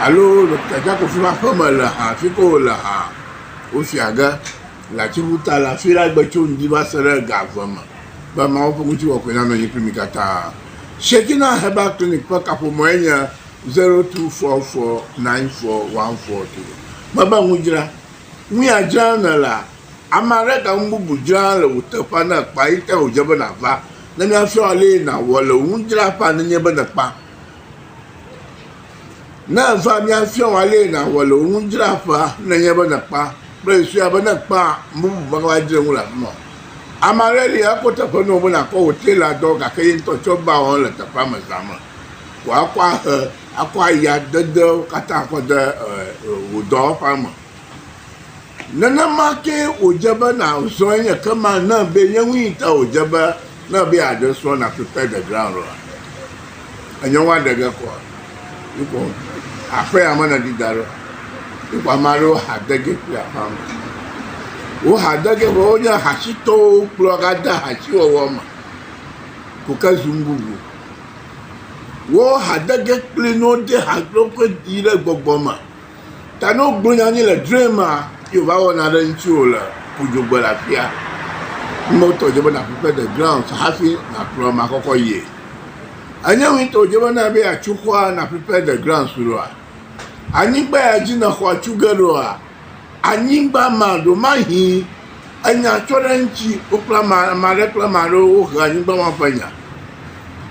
alo Ɖɔkita Jakofi ƒe aƒeme le hã, fi ke wòle hã, wofia ge le atsiƒuta le afi la gbe tso ŋdi va se ɖe ga eve me be Mawu ƒe ŋutikɔkɔe nanɔ anyi kpli mi katã. Shekinah Herbal Clinic ƒe kaƒomɔe nye 024494142. Mebe ŋu dzra. Nu ya dzram nèlea, ame aɖe ga nu bubu dzram le wò teƒea ne èkpa ye ta wòdze be nàva ne míafia wò ale yi nàwɔ le wò nudzraƒea nenye be nèkpa. Ne èva míafia wò ale yi nàwɔ le wò nudzraƒea nenye be nèkpa kple susu ya be ne èkpaa, nu bubu magava dzre ŋu le afi ma o. Ame aɖe li ekpɔ teƒe na wò be nàkɔ wò trela dɔ gake ye ŋutɔ tsɔ ba wɔm le teƒea me zã me. Wòakɔ ahe, akɔ aya dedewo katã akɔ de wò dɔwɔƒea me. Nenema kee wòdze be nàzɔe nye ekema ne be nye ŋui ta wòdze be ne be yeaɖe srɔ̃ na prepare the ground oa, enyɔnua ɖe ge kɔa, wokɔ aƒe ya me nèɖi da ɖo. Wokɔ ame aɖewo ha de ge kple aƒea me. Wo ha de ge vɔ wonye hatsitɔwo wokplɔ va de hatsiwɔwɔ me ko ke zu nu bubu. Wo ha de ge kpli ne wode ha kple woƒe yi ɖe gbɔgbɔ me. Ta ne wogblɔ nya nɛ le drɔ̃e mea, ye wòva wɔna ɖe ŋutiwò le ƒudzogbe le afia. Nume wotɔ dze be nàprepare the ground hafi nàkplɔ amea kɔkɔ yie. Enye ŋutɔ wòdze be ne be yeatso xɔa na prepare the ground ɖoa, anyigba ya dzi nèxɔa tso ge ɖoa, anyigba ma ɖomahi enya tsɔ ɖe eŋuti wokple ame ame aɖe kple ame aɖewo wohe anyigba ma ƒe nya.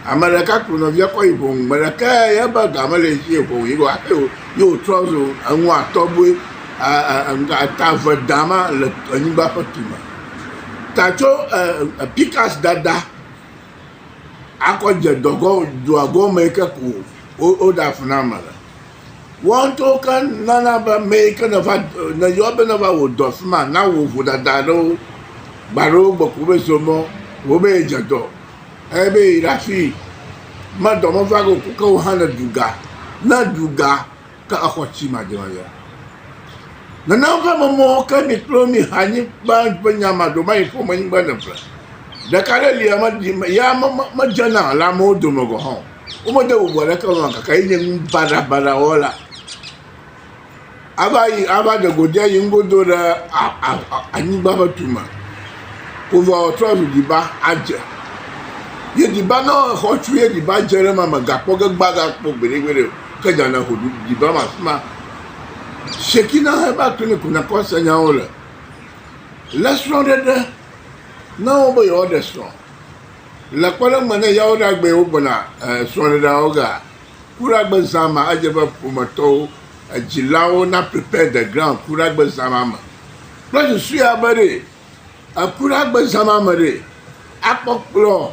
Ame ɖeka kplɔ nɔvia kɔ yi ʋɔnu. Ame ɖeka ya ebe ga mele ye si ye ʋɔnu yi hafi ye wòtrɔ zu enua tɔgbi eta ve dama le anyigba ƒe tume. Ta tso pikas dada akɔ dze dɔ gɔ dua gɔme ke ko woɖea fu na ame le. Woawo ŋutɔwo ke nana be ame yi ke neva nèyɔ be neva wɔ dɔ afi ma nawɔ vodada aɖewo. Gbe aɖewo gbe ko wobe zɔ mɔ, wobe yedze dɔ eye be yeyi ɖe afii. Me dɔ meva ge o ko ke wò hã nèɖu ga. Ne èɖu ga ke exɔ tsi madzemadzea. Nenem ƒe ame mawo ke mi kple wo mihe anyigba ƒe nya ma ɖo mayi ƒome nyigba neƒle. Ɖeka ɖe lia meɖi ya medzena le amewo dome gɔ̃ hã o. Womede bubu aɖeke ŋu o gake enye nu baɖabaɖa wɔla. Ava yi ava ɖe go dze yi ŋgodo ɖe anyigba ƒe tume. Wova trɔ zu ɖiba adze. Ye ɖiba ne exɔ tsu ye ɖiba dze ɖe eme mègakpɔ ge gbagakpɔ gbeɖegbeɖe o. Ke dza nèho ɖiba ma afi ma. Shekina Herbal Clinic nakɔ se nyawo le. Le srɔ̃ɖeɖe ne wobe yewoaɖe srɔ̃. Le kpɔɖeŋu me ne Yawoɖagbee wogbɔna srɔ̃ɖeɖeawo gea, Kuɖagbe zã ma edze be ƒometɔwo, edzilawo na prepare the ground Kuɖagbe zã ma me. Kple susu ya be ɖe Kuɖagbe zã ma me ɖe akpɔ kplɔ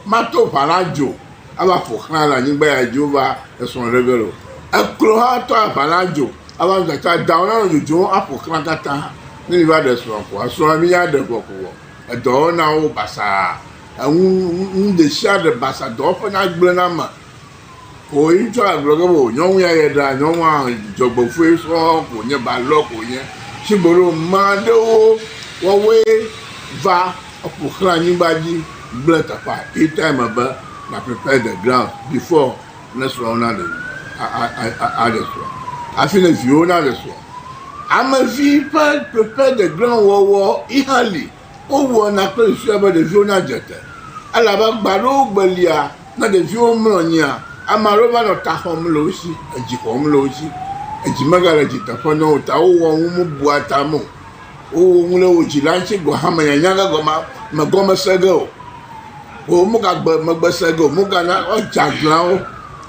mato ʋa la dzo ava ƒo xlã le anyigba ya dzi wova esrɔ̃ ɖe ge lo. Eklo hã tɔ aʋa la dzo ava nu tata dawo nanɔ dzodzom aƒo xlã katã ne mi va ɖe srɔ̃ ko esrɔ̃ mi ya ɖe vɔ ko vɔ. Edɔwɔnawo basaa, enu nu ɖesiaɖe basa dɔwɔƒe nagblẽ na ame. Ko ŋutsua gblɔ ge be o nyɔnu ya ye ɖea nyɔnua dzɔgbevɔ̃e sɔŋ ko wònye, balɔ ko wònye. Shigbe ɖe ame aɖewo woawoe va ƒo xlã anyigba dzi gblẽ teƒea. Ye tae mebe na prepare the ground before ne srɔ̃wò naɖe aɖe srɔ̃ hafi ne viwò naɖe srɔ̃. Amevi ƒe prepare the ground wɔwɔ yi hã li. Wowɔna kple susu be ɖeviwo nadze te. Elabe gbe aɖewo gbe lia, ne ɖeviwo mlɔ anyia, ame aɖewo va nɔ ta xɔm le wo si, edzi xɔm le wo si. Edzi megale dzi teƒe na wo o ta wowɔ nu mebua tame o. Wowɔ nu ɖe wo dzila ŋuti gɔ̃ hã menyanya ge gɔme megɔme se ge o. Womegagbe megbe se ge o. Womegana woadze aglã wo.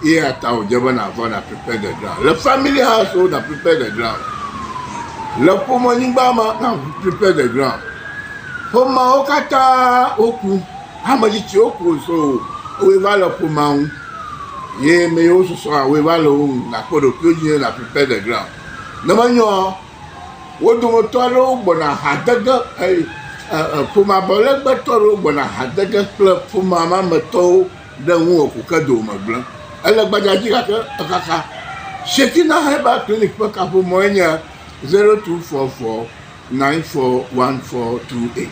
Eya ta wòdze be nàva na prepare the ground. Le family house wo na prepare the ground. Le ƒomenyigba me na prepare the ground. Ƒomeawo katã woku. Ame tsitsiwo ku so woe va le ƒomea ŋu. Ye ame yiwo susɔa woe va le wo ŋu. Nàkpɔ ɖokuiwò dzi na prepare the ground. Ne menyoa, wo dometɔ aɖewo gbɔna ha de ge ƒome abɔlegbetɔ aɖewo gbɔna ha de ge kple ƒomea ma me tɔwo ɖe ŋuwò ko ke dowòme gblẽ. Ele gbadza dzi gake ekaka. Shekinah Herbal Clinic ƒe kaƒomɔe nye 0244 941428.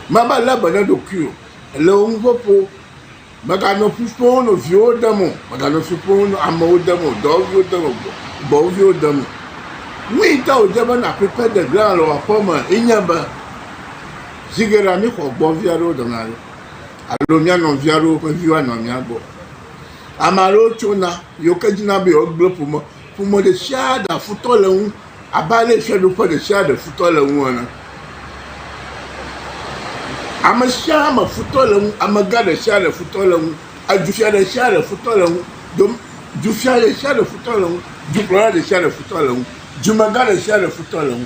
Mebe lé be ne ɖokuiwò le wò nuƒoƒo. Mèganɔ ƒu ƒom nɔ viwòwo dem o, mèganɔ fi ƒom nɔ amewo dem o, dɔwɔviwo dem o, gbɔwòviwo dem o. Nu yi ta wòdze be nàprepare the ground le wò aƒe me ye nye be, zi geɖea míxɔ gbɔvi aɖewo dɔna ɖo alo mía nɔvi aɖewo ƒe viwo anɔ mía gbɔ. Ame aɖewo tsona yiwo ke dina be yewoagblẽ ƒome, ƒome ɖe sia ɖe afutɔ le eŋu abe ale fiaɖuƒe ɖe sia ɖe futɔ le eŋu ene. Ame sia ame futɔ le eŋu, amegã ɖe sia ɖe futɔ le eŋu, edufia ɖe sia ɖe futɔ le eŋu, dom dufia ɖe sia ɖe futɔ le eŋu, dukplɔla ɖe sia ɖe futɔ le eŋu, dumegã ɖe sia ɖe futɔ le eŋu.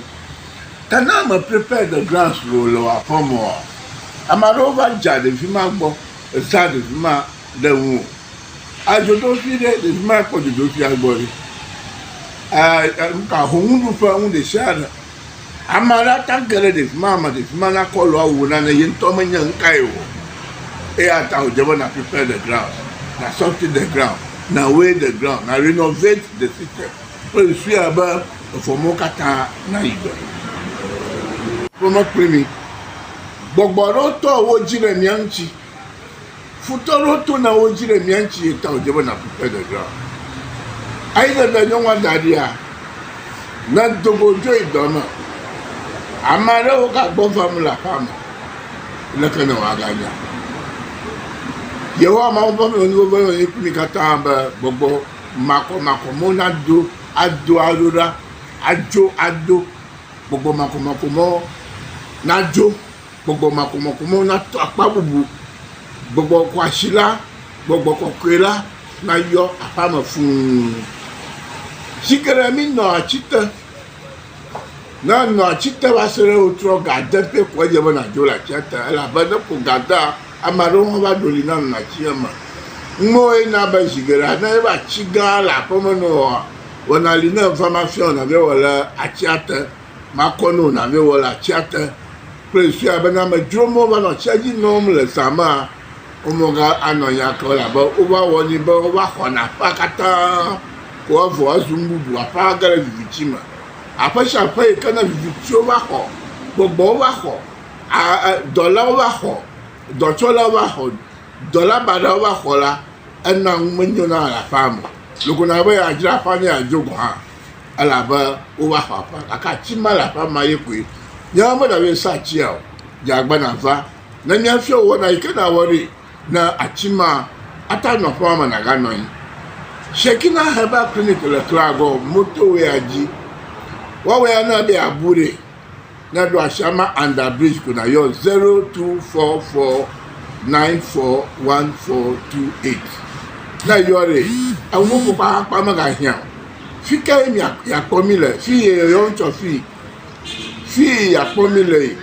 Ke ne ame prepare the grounds le wò aƒe me oa, ame aɖewo va dza ɖevi ma gbɔ, ezã ɖevi ma ɖe ŋuwò. Adzodoƒi ɖe, ɖevi ma kpɔ dzodoƒia gbɔ ɖe. Ɛɛ nuka hoŋuɖuƒe nu ɖe sia ɖe. Ame aɖe ate ŋu age ɖe ɖevi ma me, ɖevi ma nakɔ lo awu nane ye ŋutɔ menye nu kae o. Eya ta wòdze be na prepare the ground, na soften the ground, na weigh the ground, na renovate the system kple susu ya be evɔ mawo katã nayi gbe. Ƒome kpli mi. Gbɔgbɔ aɖewo tɔ wo dzi ɖe mía ŋuti. Futɔ ɖewo to na wo dzi ɖe mía ŋuti ye ta wòdze be nàƒu kpe ɖe ground. Eyi ne ɖe nyɔnua da ɖia, ne do go dzo yi dɔ me, ame aɖewo gagbɔ vam le aƒea me. Leke ne wòaganya? Yehowa Mawu ƒe amenuveve nɔ anyi kpli mi katã be gbɔgbɔ makɔmakɔ mawo nado ado aɖo ɖa, adzo ado gbɔgbɔ makɔmakɔ mawo nadzo. Gbɔgbɔ makɔmakɔ mawo natɔ akpa bubu. Gbɔgbɔ kɔasi la, gbɔgbɔ kɔkɔe la nayɔ aƒea me fũu. Zi geɖe mí nɔ atsi te. Ne enɔ atsi te va se ɖe wotrɔ ga ade pɛ ko edze be nàdzo le atsia te elabe ne ƒo ga adea, ame aɖewo hã va ɖo li na nɔna atsia me. Numawoe na be zi geɖea ne eva atsi gã le aƒeme na wòa, wɔna li ne eva mafia wò nàva wɔ le atsia te. Makɔ ne wò nàvɛ wɔ le atsia te kple susu ya be ne amedzro mawo va nɔ atsia dzi nɔm le zã mea, womega anɔ nya ke o elabe wova wɔnɛ be wova xɔna aƒea katã ko evɔ ezu nu bubu. Aƒea ge ɖe viviti me. Aƒe sia aƒe yi ke ne vivitiwo va xɔ, gbɔgbɔwo va xɔ, a dɔlawo va xɔ, dɔtsɔlawo va xɔ, dɔla baɖawo va xɔ la, ena nu menyona le aƒea me o. Ɖeko nàbe yeadzra aƒea ne yeadzo gɔ̃ hã. Elabe wova xɔ aƒea gake ati ma le aƒea ma ye koe. Nye hã meɖa sa atia o. Dze agba nàva ne míafia wò wɔna yi ke nàwɔ ɖi ne ati ma ate anɔ aƒea me nàganɔ anyi. Shekina Herbal Clinic le Klagɔ motorway-a dzi. Woawɔe ana be yeabu ɖe. Ne ɖo Ashama Under Bridge ko nàyɔ 0244941428. Ne eyɔ ɖe, eŋuƒoƒo kpakpakpa megahiã o. Fi kae miakpɔ mí le? Fi yi yɔyɔ ŋtsɔ fi. Fi yi yeakpɔ mí le yi.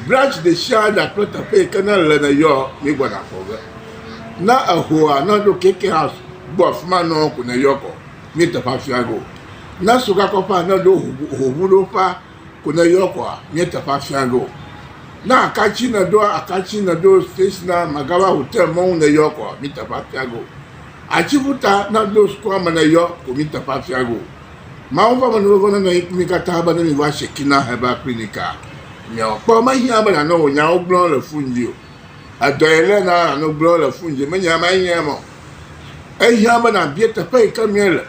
Branch ɖesiaɖe kple teƒe yi ke ne le ne yɔ mí gbɔna xɔ ge. Ne ehoa, ne ɖo KK House gbɔ afi ma nɔ ko ne yɔ kɔ. Mí teƒea fia ge o. Ne sokakɔƒea ne ɖo hoʋuɖoƒea ko ne yɔ kɔa, mí teƒea fia ge o. Ne akatsi ne ɖo akatsi ne ɖo station a Magawa hotel mɔŋu ne yɔ kɔa, mí teƒea fia ge o. Atsiƒuta ne ɖo sukua me ne yɔ ko mí teƒea fia ge o. Mawu ƒe amenuveve nenɔ anyi kpli mí katã be ne mí va Shekina Herbal Clinic-a, míawɔ. Kpɔ mehiã be nànɔ wò nyawo gblɔm le fon dzi o. Edɔ ye lé na nànɔ gblɔm le fon dzi. Menye ame hiã ma o. Ehiã be nàbia teƒe yi ke míele.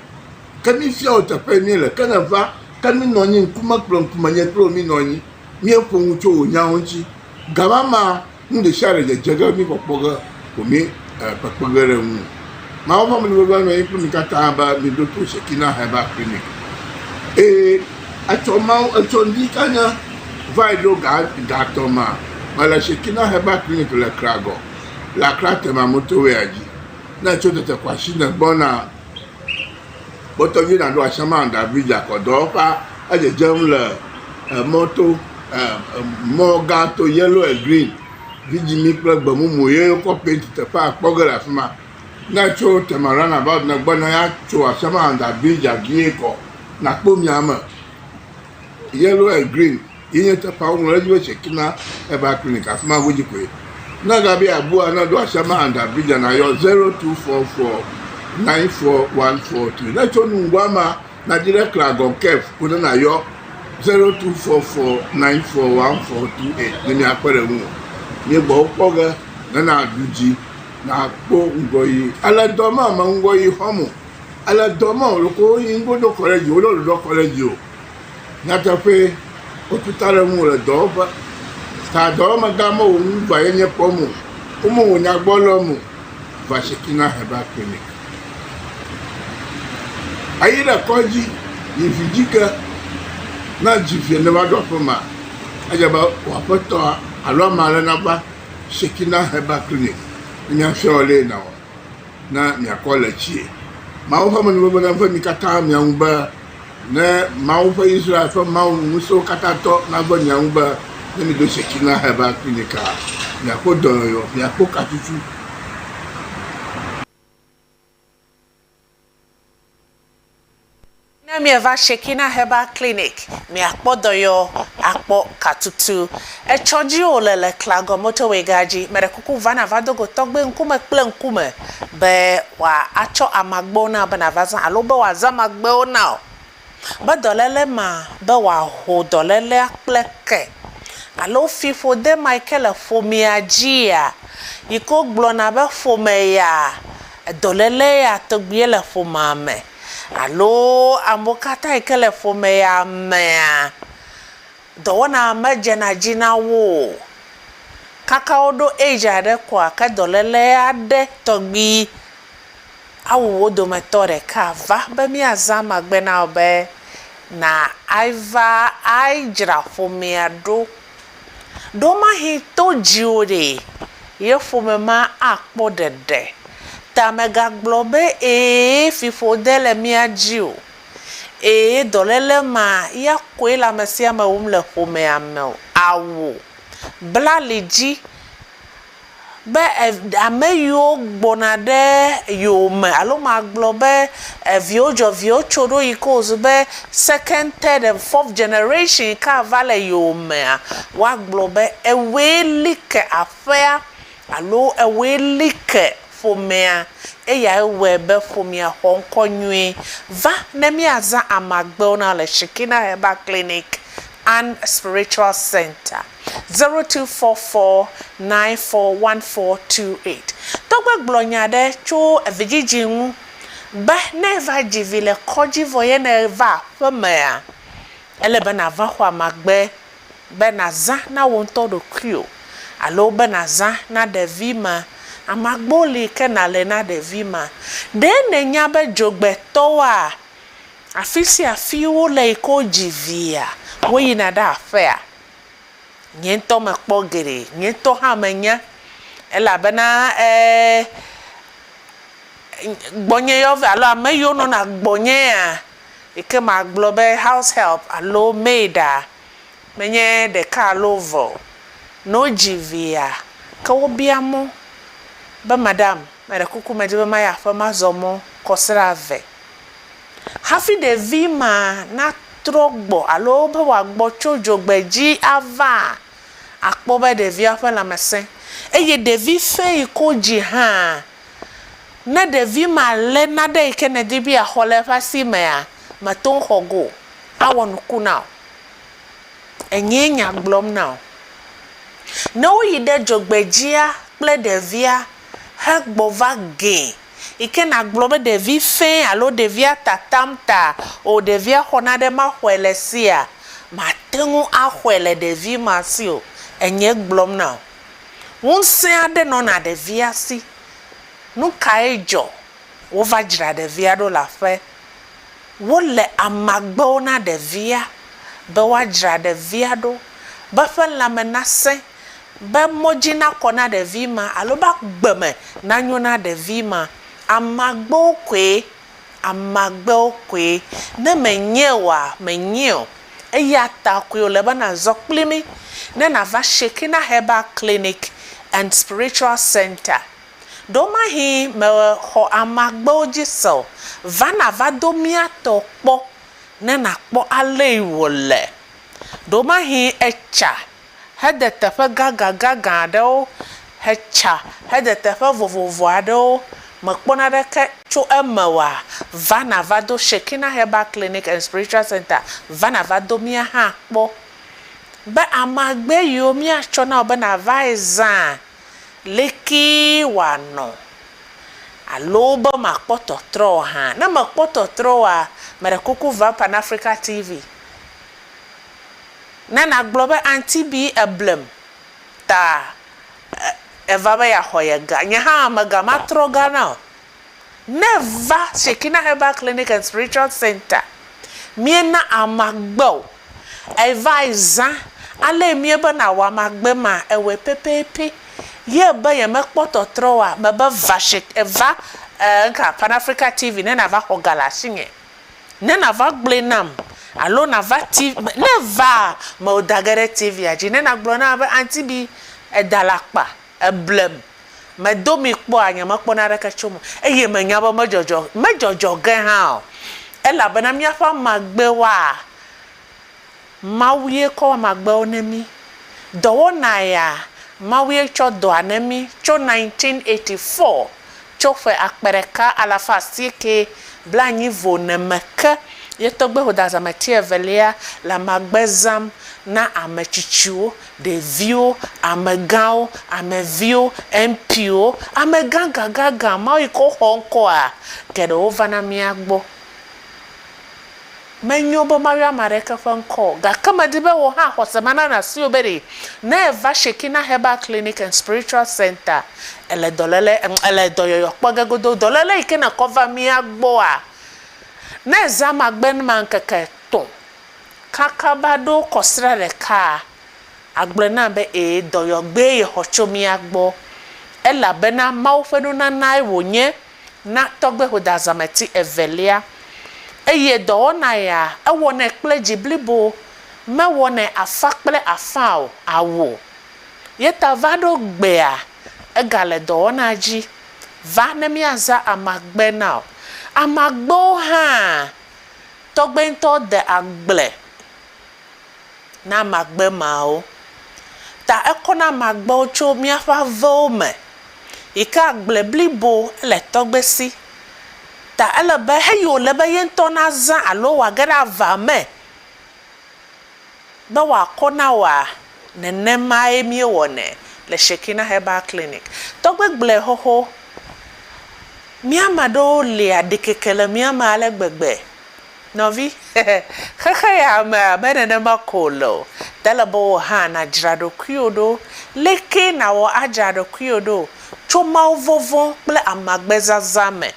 Ke mífia wò teƒe yi míele. Ke nèva, ke mínɔ anyi ŋkume kple ŋkume, nye kple wò mínɔ anyi, míeƒo nu tso wò nyawo ŋuti. Gama ma, nu ɖesiaɖe dzedze ge míkpɔkpɔ ge ko mí kpekpe ge ɖe eŋu. Mawu ƒe amenuveve nɔ anyi kple mi katã be miɖo to Shekinah Herbal Clinic. Eye etsɔ Mawu, etsɔ ŋdi kanya vae ɖo ga gatɔ̃ mea, mele Shekinah Herbal Clinic le Kragɔ. Le Accra Tema motorway dzi. Ne ètso tete Kwasi nègbɔna kpɔtɔ vi nàɖo Ashama Under Bridge akɔ dɔwɔƒea edzedzem le emɔto mɔ gã to yellow and green vidzĩmi kple gbemumu ye wokɔ paint teƒea kpɔ ge le afi ma. Ne ètso Tema roundabout nègbɔna ya tso Ashama Under Bridge vie kɔ nàkpɔ miame yellow and green. Ye nye teƒea woŋlɔ ɖe edzi be Shekina Herbal Clinic, afi ma godzi koe. Ne ègabe yeabua, ne èɖo Ashama and Abidjan nàyɔ 0244 94143. Ne ètso Nungua ma, nàdi ɖe Klagon Kef ko ne nàyɔ 0244 941428 ne míakpe ɖe ŋuwò. Míegbɔ wo kpɔ ge ne nàɖu dzi. Nakpɔ ŋgɔyiyi. Ele dɔ me me ŋgɔyiyi xɔm o. Ele dɔ me o loko yi ŋgo ɖo kɔlɛdzi o, woɖo ɖo kɔlɛdzi o. Nyateƒee, wotuta ɖe ŋuwò le dɔwɔƒe. Ta dɔwɔmegã mewò ŋu va yenye kpɔm o. Womewò nya gbɔ lɔm o. Va Shekina Herbal Clinic. Eyi ɖe kɔdzi yi vi dzi ke. Ne edzi vi ne va ɖo aƒe mea, edze be wò aƒetɔa alo ame aɖe nava Shekina Herbal Clinic ne miafia wò ale nàwɔ ne miakɔ le tsie. Mawu ƒe amenuveve neve mi katã mia ŋu be ne Mawu ƒe Israel ƒe Mawu ŋusẽwo katã tɔ nave mia ŋu be ne miɖo Shekina Herbal Clinic-a, miakpɔ dɔyɔyɔ, miakpɔ katutu. Ne mieva Shekina Herbal Clinic, miakpɔ dɔyɔ, akpɔ katutu. Etsɔ dzi wòle le Klagɔ Motorway ga dzi. Meɖe kuku va nava do go tɔgbe ŋkume kple ŋkume be wòatsɔ amagbewo na wò be nàva zã alo be wòazã amagbewo na wò be dɔléle ma be wòaho dɔlélea kple ke alo fiƒode ma yi ke le ƒomea dzia yi ke wogblɔna be ƒome ya dɔléle ya tɔgbie le ƒomea me. Alo amewo katã yi ke le ƒome ya mea, dɔwɔna medzena dzi na wo o. Kaka woɖo age aɖe koa, ke dɔléle aɖe tɔgbi awu wo dometɔ ɖeka va be míazã amagbe na wò be na ava adzra ƒomea ɖo. Ɖewomahi to dziwò ɖe, ye ƒome ma akpɔ ɖeɖe. Ta mègagblɔ be, Ee, fiƒode le mía dzi o. Ee, dɔléle ma ya koe le ame sia ame wum le ƒomea me o. Ao. Bla ali dzi be ame yiwo gbɔna ɖe yowòme alo magblɔ be eviwo dzɔ viwo tso ɖo yi ke wòzu be second, third and fourth generation yi ke ava le yowòmea, woagblɔ be ewòe li ke aƒea alo ewòe li ke ƒomea. Eyae wɔe be ƒomea xɔ ŋkɔ nyuie. Va ne míazã amagbewo na le Shekinah Herbal Clinic and Spiritual Center. 0244941428. Tɔgbe gblɔ nya ɖe tso vidzidzi ŋu be ne eva dzi vi le kɔdzi vɔ ye nèva aƒemea, ele be nàva xɔ amagbe be nàzã na wò ŋutɔ ɖokuiwò alo be nàzã na ɖevi ma. Amagbewo li ke nàle na ɖevi ma. Ɖe nènya be dzogbetɔwoa, afi sia afi wole yi ke wodzi via, woyina ɖe aƒea? Nye ŋutɔ mekpɔ geɖe, nye ŋutɔ hã menya elabena e gbɔnyeyɔvi alo ame yiwo nɔna gbɔnyea yi ke magblɔ be house help alo maid-a menye ɖeka alo eve o. Ne wodzi via, ke wobia mɔ be madam meɖe kuku medi be mayi aƒe mazɔ mɔ kɔsiɖa eve. Hafi ɖevi ma natrɔ gbɔ alo be wòagbɔ tso dzogbedzi avaa, akpɔ be ɖevia ƒe lãme sẽ. Eye ɖevi fẽ yi ke wodzi hã, ne ɖevi ma lé nane yi ke nèdi be yeaxɔ le eƒe asi mea, mète ŋu xɔ ge o. Awɔ nuku na wò. Enyee nya gblɔm na wò. Ne woyi ɖe dzogbedzia kple ɖevia hegbɔ va gee, yi ke nàgblɔ be ɖevi fẽ alo ɖevia tatam ta o ɖevia xɔ naɖe maxɔe le sia, màte ŋu axɔe le ɖevi ma si o. Enye gblɔm na wò. Ŋusẽ aɖe nɔna ɖevia si. Nu kae dzɔ? Wova dzra ɖevia ɖo le aƒe. Wole amagbewo na ɖevia be woadzra ɖevia ɖo be eƒe lãme nasẽ be mɔ dzi nakɔ na ɖevi ma alo be agbe me nanyo na ɖevi ma. Amagbewo koe, amagbewo koe. Ne mènyɛ oa, mènyɛ o. Eya ta koe wòle be nàzɔ kpli mí ne nàva Shekinah Herbal Clinic and Spiritual Center. Ɖewomahi mèxɔ amagbewo dzi se o, va nàva do mía tɔ kpɔ ne nàkpɔ aley wòle. Ɖewomahi ètsa hede teƒe gãgãgãgã aɖewo, hetsa hede teƒe vovovo aɖewo, mèkpɔ naneke tso eme oa, va nàva do Shekinah Herbal Clinic and Spiritual Center, va nàva do mía hã kpɔ be amagbe yiwo míatsɔ na wò be nàvae zãa, Lekee wòanɔ? Alo be makpɔ tɔtrɔ o hã? Ne mekpɔ tɔtrɔ oa, meɖe kuku va Pan Africa TV. Ne nàgblɔ be Auntie Bee eblem ta eva be yeaxɔ ye ga, nye hã megamatrɔ ga na o. Ne èva Shekinah Herbal Clinic and Spiritual Center, míena amagbe o. Èvae zã ale míebe nàwɔ amagbe ma, èwɔe pɛpɛpɛ. Ye be yemekpɔ tɔtrɔ oa, mebe va Shek, va ŋka, Pan Africa TV ne nàva xɔ ga le asinye. Ne nàva gblɔe nam alo nàva TV, ne èvaa, mewò da ge ɖe TV-a dzi ne nàgblɔ nam be, Auntie Bi, èda alakpa. Eblem. Medo mi kpɔa, nyemekpɔ naneke tso eme o. Eye menya be medzɔdzɔ, medzɔdzɔ ge hã o. Elabena míaƒe amagbewoa, Mawu ye kɔ amagbewo ne mí. Dɔwɔna ya, Mawu ye tsɔ dɔa ne mí tso 1984, tso ƒe akpe ɖeka alafa asieke blaenyi vo ne me ke ye tɔgbe Hodazameti evelia le amagbe zãm na ame tsitsiwo ɖeviwo, amegãwo, ameviwo, MPwo, amegã gãgãgã mawo yi ke woxɔ ŋkɔa, geɖewo vana mía gbɔ. Menyo be mayɔ ame aɖeke ƒe ŋkɔ o, gake medi be wò hã xɔse ma nanɔ asiwò be ɖe ne èva Shekinah Herbal Clinic and Spiritual Centre, èle dɔléle, èle dɔyɔyɔ kpɔ ge godoo. Dɔléle yi ke nèkɔ va mía gbɔa, ne èzã amagbe ma ŋkeke etɔ̃, Kaka va ɖo kɔsiɖa ɖekaa, agblɔe nam be ee, dɔyɔgbee yexɔ tso mía gbɔ, elabena Mawu ƒe nunanae wònye na Tɔgbe Hodazameti evelia. Eye dɔwɔna ya, ewɔnɛ kple dzi blibo, mewɔnɛ afã kple afã o, awo. Ye ta va ɖo gbea, egale dɔwɔna dzi. Va ne míazã amagbe na wò. Amagbewo hã Tɔgbe ŋutɔ de agble na amagbe mawo. Ta ekɔna amagbewo tso míaƒe avewo me yi ke agble blibo le tɔgbe si. Ta ele be heyi wòle be ye ŋutɔ nazã alo wòage ɖe avea me be wòakɔ na wòa, nenemae míewɔnɛ le Shekinah Herbal Clinic. Tɔgbe gblɔe xoxo Mía ame aɖewo lia ɖikeke le mía me ale gbegbe. Nɔvi, xexe ya mea, me nenema ko wòle o. Ele be wò hã nàdzra ɖokuiwò ɖo. Leke nàwɔ adzra ɖokuiwò ɖo? Tso mawuvɔvɔ̃ kple amagbezazã me.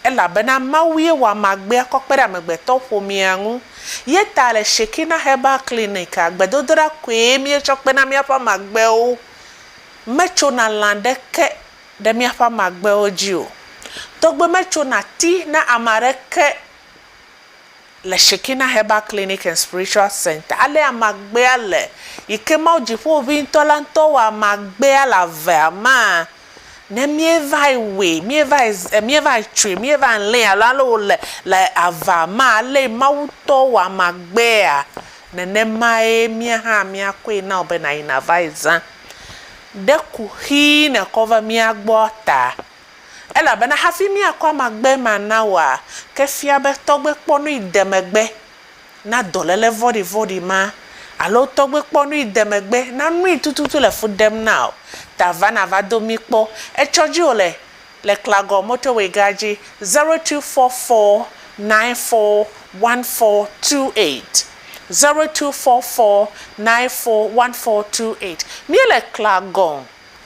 Elabena Mawu ye wɔ amagbea kɔ kpe ɖe amegbetɔƒomea ŋu. Ye ta le Shekinah Herbal Clinic-a, gbedodoɖa koe míetsɔ kpena míaƒe amagbewo. Metsona lã ɖeke ɖe míaƒe amagbewo dzi o. Tɔgbe metsona ti na ame aɖeke le Shekinah Herbal Clinic and Spiritual Center. Ale amagbea le yi ke Mawu Dziƒoʋĩtɔ la ŋutɔ wɔ amagbea le avea mea, ne míevae wɔe, míevae, míevae tsoe, míevae lẽe alo ale wòle le avea mea, ale Mawu ŋutɔ wɔ amagbea, nenemae mía hã míakɔe na wò be nàyi nàvae zã. Ɖe kuxi nèkɔ va mía gbɔ ta. Elabena hafi míakɔ amagbe ma na wòa, ke fia be tɔgbe kpɔ nui de megbe na dɔléle vɔ̃ɖivɔ̃ɖi ma, alo tɔgbe kpɔ nui de megbe na nui tututu le fu ɖem na wò. Ta va nàva do mí kpɔ. Etsɔ dzi wòle le Klagɔ Motorway gã dzi, 0244 94 1428, 0244 94 1428. Míele Klagɔn,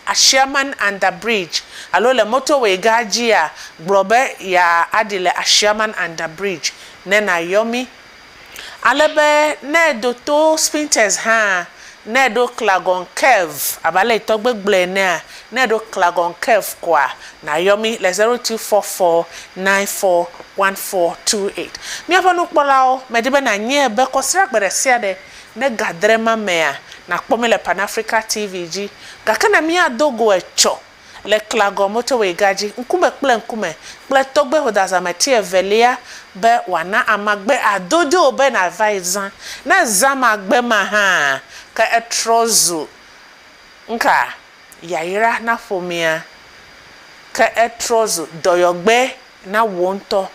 Ashiaman Under Bridge, alo le motorway gã dzia, gblɔ be yeaɖi le Ashiaman Under Bridge ne nàyɔ mí. Ale be ne èdo to Spintex hã, ne èɖo Clagon Curve, abe ale yi tɔgbe gblɔe enea, ne èɖo Clagon Curve koa, nàyɔ mí le 0244941428. Míaƒe nukpɔlawo, medi be nànyae be kɔsiɖagbe ɖe sia ɖe ne ga adre ma mea, nàkpɔ mí le Pan Africa TV dzi. Gake ne míado go etsɔ le Klagɔ motorway ga dzi ŋkume kple ŋkume kple tɔgbe hodazameti evelia be wòana amagbe adodo wò be nàvae zã. Ne èzã amagbe ma hã, ke etrɔ zu ŋka? Yayra na ƒomea. Ke etrɔ zu dɔyɔgbe na wò ŋutɔ.